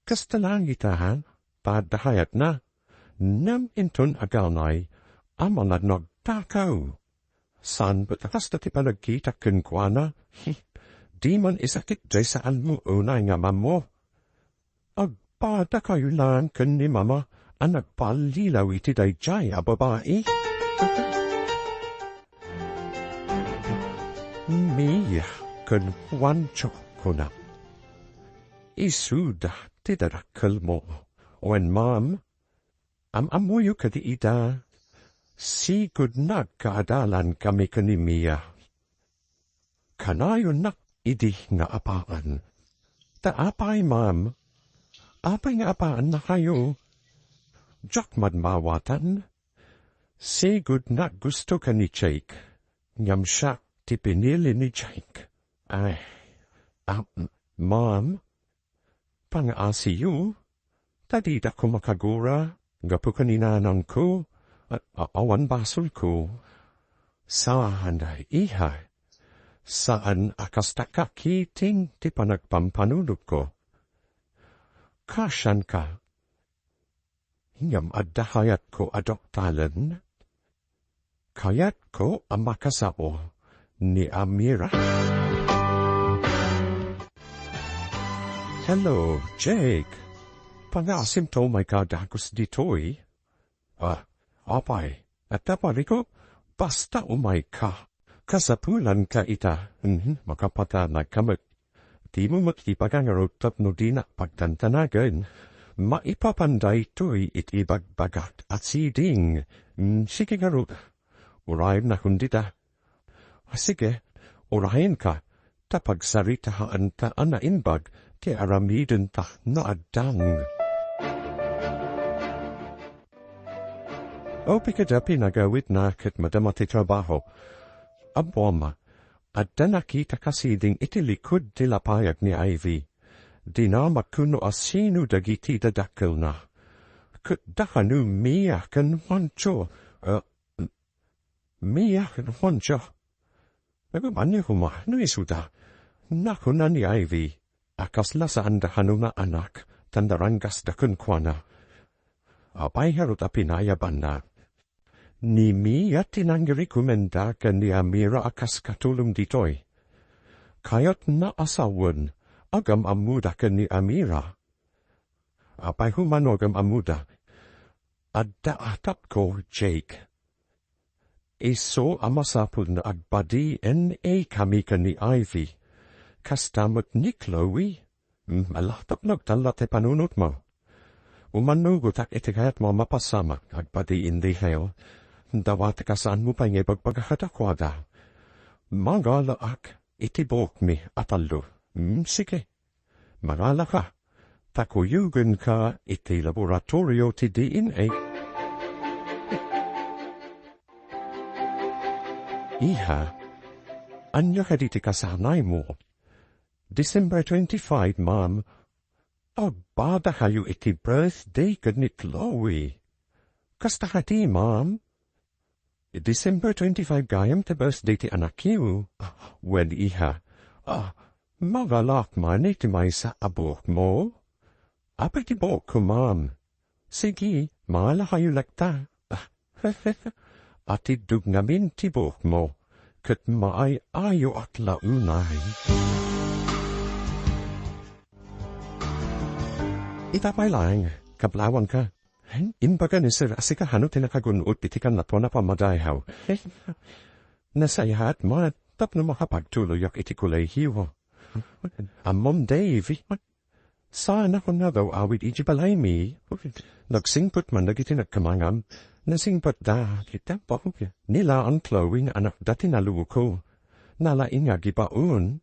Kasta laeng ita, ha? Ta adda kayatna. Ngem inton aganay, amangan no agtakaw. Saan met a kasta ti panagkitak kenkuana? Di man isakit jay saanmo unay nga ammo. Agpadakayo laeng ken ni Mama a nagpallilaw iti daydiay a babai. Mia ken Juancho, kuna. Isuda ti dadakkelmo. Wen, Ma'am, am-ammoyo kadi ida? Sigud nagkaadalankami ken ni Mia. Kanayonnak idi nga apaen. Ta apay, Ma'am? Apay nga apaennakayo? Diak madmawatan. Sigud naggusto ken ni Jake. Ngem siak ti pinili ni Jake. Ay, ah, Ma'am, pangaasiyo, ta dida ko makagura, gapu ken ni nanangko, a-, a-, awan basolko. Saan, iha, saan a kasta kakiting ti panagpampanunotko. Kasianka, ngem adda kayatko a doktalen. Kayatko a makasao ni Amira. Hello, Jake. Pangaasimto umayka dagus ditoy? Ah, apay, adda pariko, basta umayka. Kasapulanka ita. Mhm, makapatanagka met. Dimo met ibaga ngarud tapno dinak pagtantanagen. Maipapan daytoy iti ibagbagak a siding. Mm, sige ngarud. Urayennakon dita. Sige, urayenka, ta pagsaritaanta a naimbag ti aramidenta no addang. Aw, pikada pinagawidna ket madama ti trabaho. Ammoam, adda nakitaka siding iti likud ti lapayag ni Ivy. Dinamakko no asino dagiti dadakkelna. Ket dakano Mia ken Juancho, eh, Mia ken Juancho. Nagabani koma no isuda. Nakuna ni Ivy a kasla saanda kano nga anak, ta naranggasda kenkuana. Apay ngarud a pinayabanna? Ni Mia ti nangrekomenda ken ni Amira a kas katulong ditoy. Kayatna a sawen, agam-ammoda ken ni Amira. Apay koma no agam-ammoda? Adda atapko, Jake. Isu a masapul nga agbadi-N A kami ken ni Ivy. Kasta met ni Chloe. Hmm, ala, tapno agtallat ti panunotmo. Umannugotak iti kayatmo a mapasamak, agbadi-N A kayo. Dawatek a saanmo pay nga ibagbaga kadakuada. Mangalaak iti buokmi a tallo. Hmm, sige. Mangalaka, ta kuyogenka iti laboratorio ti D N A. Iha, ania kadi ti kasanaymo? December twenty-five, ma'am. Agbada kayo iti birthday ken ni Chloe. Kasta kadi, ma'am? December twenty-five gayam ti birthday ti anakyo. Wen, iha. Ah, magalak man iti maysa a buokmo? Apay ti buokko, ma'am? Sige, mangala kayo latta. Ah, atiddog ngamin ti buokmo, ket maay-ayoak la unay. Ita pay laeng, kablawanka. Imbaga ni Sir a sika hano ti nakagun-od iti Kannatuan a Pammadayhaw. Nasayaat met tapno makapagtuloyak iti kolehiyo. Ammom, Dave, saan a kunadaw awid iti balaymi. Nagsingpet man dagiti nagkamangam. Nasingpetda. Ni Lea ken Chloe nga anakda ti naluko. Nalaing nga agibaon.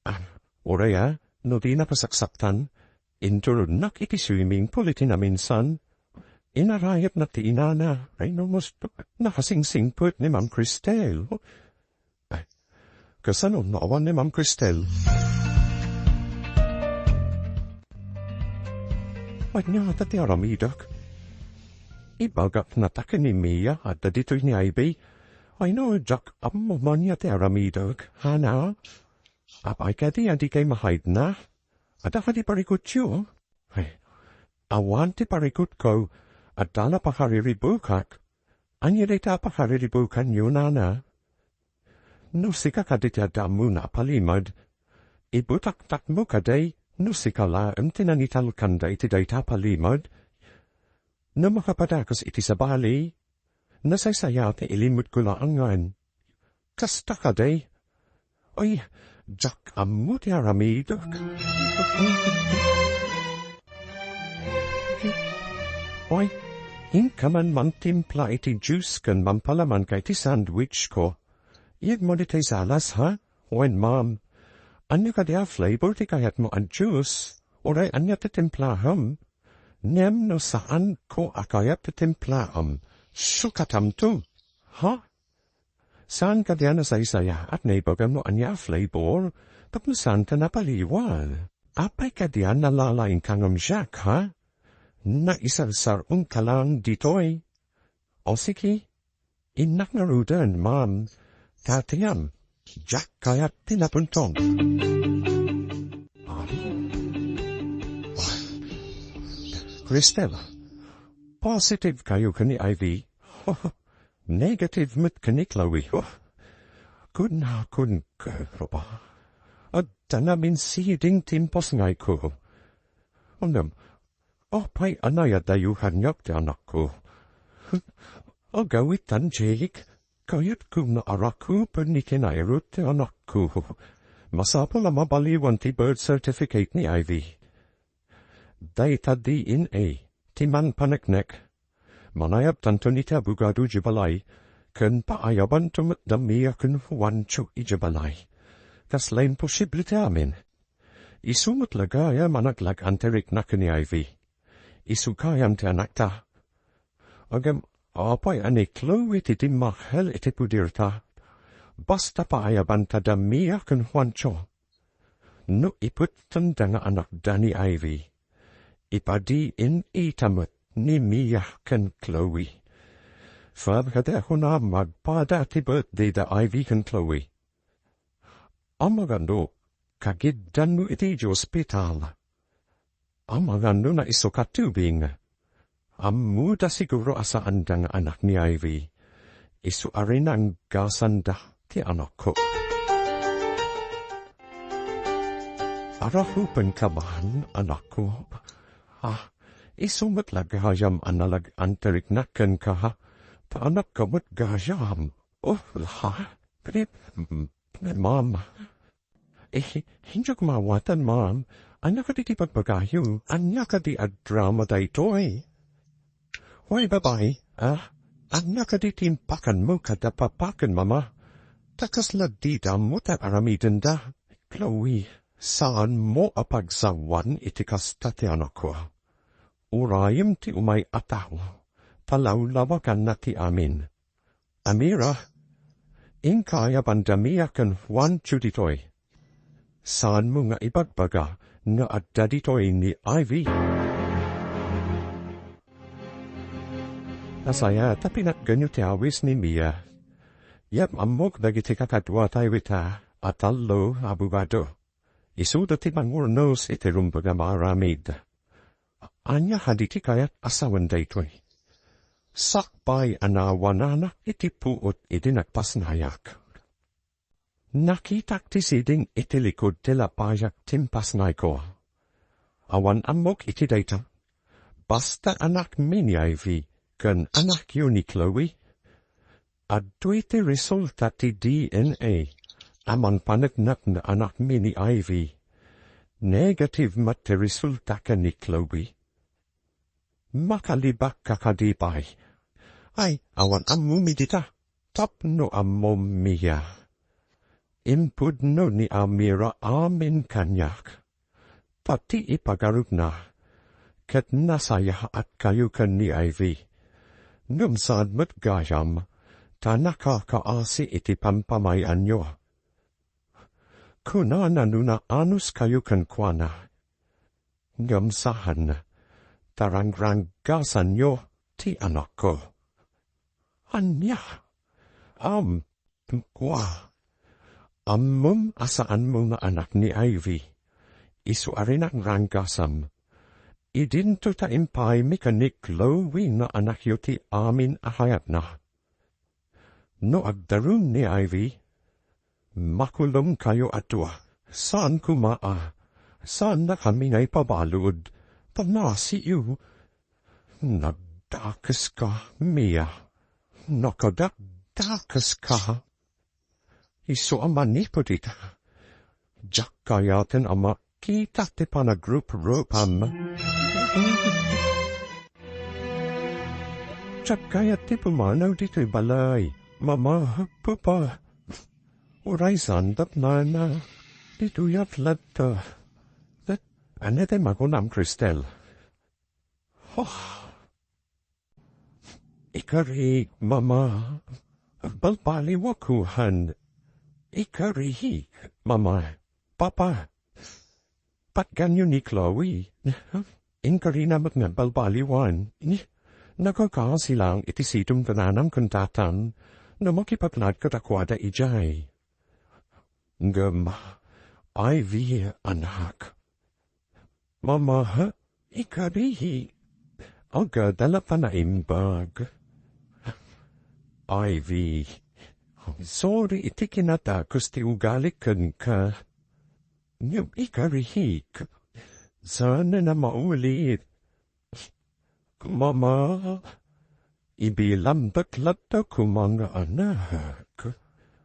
Ah, uray a, no dina pasaksaktan, inturognak iti swimming pool iti naminsan. Inarayatna ti inana, ay no, mus-, nakasingsingpet ni Ma'am Cristel. Ay, kasano no awan ni Ma'am Cristel? Ania ngata ti aramidek? Ibagak nata ken ni Mia, adda ditoy ni Ivy. Ay no, diak ammo ania ti aramidek, Hana? Apay kadi a dikay mahaydna? Adda kadi parikutyo? Ay, awan ti parikutko, adda la pakariribukak. Ania dayta a pakariribukannyo, Nana? No sika kadi ti adda ammona a palimed, ibutaktakmo kadi no sika laeng ti nangitalkanda iti dayta a palimed? No makapadakes iti sabali, nasaysayaat nga ilimmedko laengen. Kasta kadi? Ay, diak ammo ti aramidek. Ay, inka man mantimpla iti juice ken mampalamanka iti sandwichko. Iyegmo ditoy salas, ha? Wen, ma'am. Ania kadi a flavor ti kayatmo a juice? Uray ania ti timplaem? Ngem no saanko a kayat ti timplaem, sukatamto. Ha? Saan kadi a nasaysayaat nga ibagam no ania a flavor? Tapno saanta napaliwan. Apay kadi a nalalaingka ngem, Jack, ha? Naisarsar-onka laeng ditoy. O sige, innak ngaruden, ma'am. Tatayam, Jack kayat ti napuntong. Cristel, positive kayo ken ni Ivy. Negative met ken ni Chloe. Kunakon, Gerba. Adda naminsiding ti impasngayko. Ngem, apay a nayadayuannak ti anakko? Agawitan, Jake. Kayatko nga arakupen ni Kinairot ti anakko. Masapul a mabaliwan ti birth certificate ni Ivy. Dayta D N A ti mangpaneknek. Manayabtanton iti abogado idiay balay, ken paayabanto met da Mia ken Juancho idiay balay. Kasla imposible ti amin. Isu met la gayam a naglag-anti rikna ken ni Ivy. Isu gayam ti anakta. Ngem apay a ni Chloe ti dimmakkel iti puderta? Basta paayabanta da Mia ken Juancho. No ipettenda nga anakda ni Ivy, ipa-D N A ta met ni Mia ken Chloe. Fab kadi a kunam, agpada ti birthday da Ivy ken Chloe. Amangan no kagiddanno iti ospital. Amangan no naisukat ti ubing. Ammoda siguro a saanda nga anak ni Ivy. Isu a rinanggasanda ti anakko. Arakupenka man, anakko. Ah, isu met la gayam a nalag-anti rikna kenka, ha? Paanakka met gayam. Oh, ha? Pre-, pre-, ma'am. Eh, diak maawatan, ma'am. Ania kadi ti bagbagayo? Ania kadi a drama daytoy? Hoy, babai, ah, ania kadi ti impakanmo kada papa ken mama? Ta kasla dida ammo ti aramidenda. Chloe, saanmo a pagsawan iti kasta ti anakko. Urayem ti umay a tao, palawlawaganna ti amin. Amira, Inka ayabandami a ken Juancho ditoy. Saanmo nga ibagbaga nga adda ditoy ni Ivy? Nasayaat a pinatganyo ti awis ni Mia. Yam-ammok dagiti kakaduatayo ita a tallo a abogado. Isuda ti mangurnos iti rumbeng a maaramid. Ania kadi ti kayat a sawen daytoy? Sakbay a naawananak iti puot idi nagpasnayak. Nakitak ti siding iti likud ti lapayak ti impasnayko. Awan ammok iti dayta. Basta anakmi ni Ivy ken anakyo ni Chloe. Adtoy ti resulta ti D N A a mangpaneknek nga anakmi ni Ivy. Negative met ti resulta ken ni Chloe. Makalibakka kadi pay? Ay, awan ammomi dita. Tapno ammom, Mia. Impudno ni Amira amin kaniak. Pati ipagarupna. Ket nasayaatkayo ken ni Ivy. Ngem saan met gayam, ta nakakaasi iti pampamay-anyo. Kunana no naanuskayo kenkuana. Ngem saan, ta rangranggasanyo ti anakko. Ania? Am, kua. Ammom a saanmo nga anak ni Ivy. Isu a rinangranggasam. Idinto ta impaaymi ken ni Chloe nga anakyo ti amin a kayatna. No agdarum ni Ivy, makulongkayo a dua. Saan koma a, saannakami nga ipabalud, ta naasiyo. Nagdakeska, Mia. Nakadakdakeska. Isu a manipud ita. Diak kayaten a makita ti panagruprupam. Diak kayat ti pumanaw ditoy balay. Mama, Papa. Uray saan tapnana. Ditoy a flat ta. Ania ti makunam, Cristel? Oh. Ikarihik, Mama. Agbalbaliwak, kuan. Ikarihik, Mama. Papa. Patganyo ni Chloe. Inkarina met nga agbalbaliwan. Nakakaasi laeng iti sidong ti nanang ken tatang no makipagnaed kadakuada idiay. Ngem, Ivy, anak. Mama, ikarihi. Agada la panaimbag. Ivy, sorry iti kinadakes ti ugalik kenka. Ngem ikarihik. Saan a maulit. Mama, ibilamdak latta koma nga anak.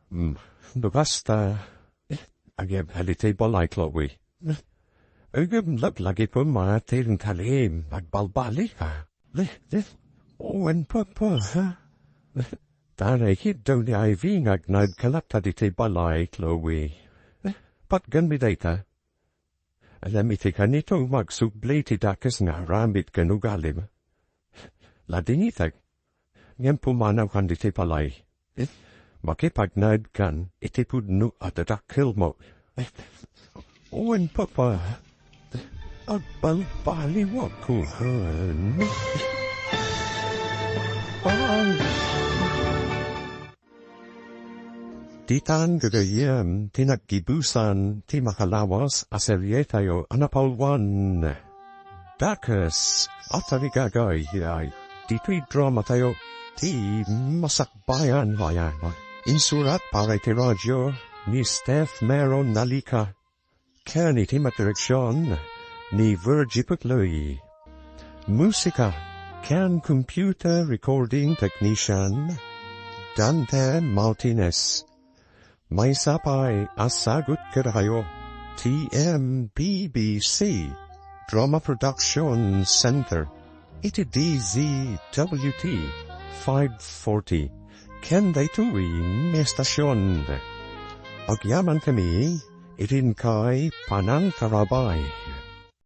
Mm, no basta, eh, ageb halitay balay, Chloe. Ageb laglagi pumati rin kalim, agbalbali ka. Eh, eh, wen, Papa, ha? Tanay kiddaw ni Ivy nga agnaed ka latta ditay balay, Chloe. Eh, patgan mi dayta. Alam iti kanito, magsubli ti dakes nga aramid ken ugalim. Ladingitek, ngem pumanaw kan ditoy balay. Makipagnaed kan iti pudno a dadakkelmo. Wen, Papa, agbalbaliwak, kuan. Ay. Ditan gagayyem ti naggibusan ti makalawas a serietayo a napauluan, Dakes a Tarigagayay. Ditoy dramatayo, ti Masakbayan a Bayan. Insurat para iti radio ni Steph Meron Nalica. Ken iti madireksion ni Virgie Putloy. Musika ken computer recording technician, Dante Martinez. Maysa pay a sagut kadakayo ti M P B C Drama Production Center iti D Z W T five forty ken daytoy nga estasion. Agyamankami iti inkay panangtarabay.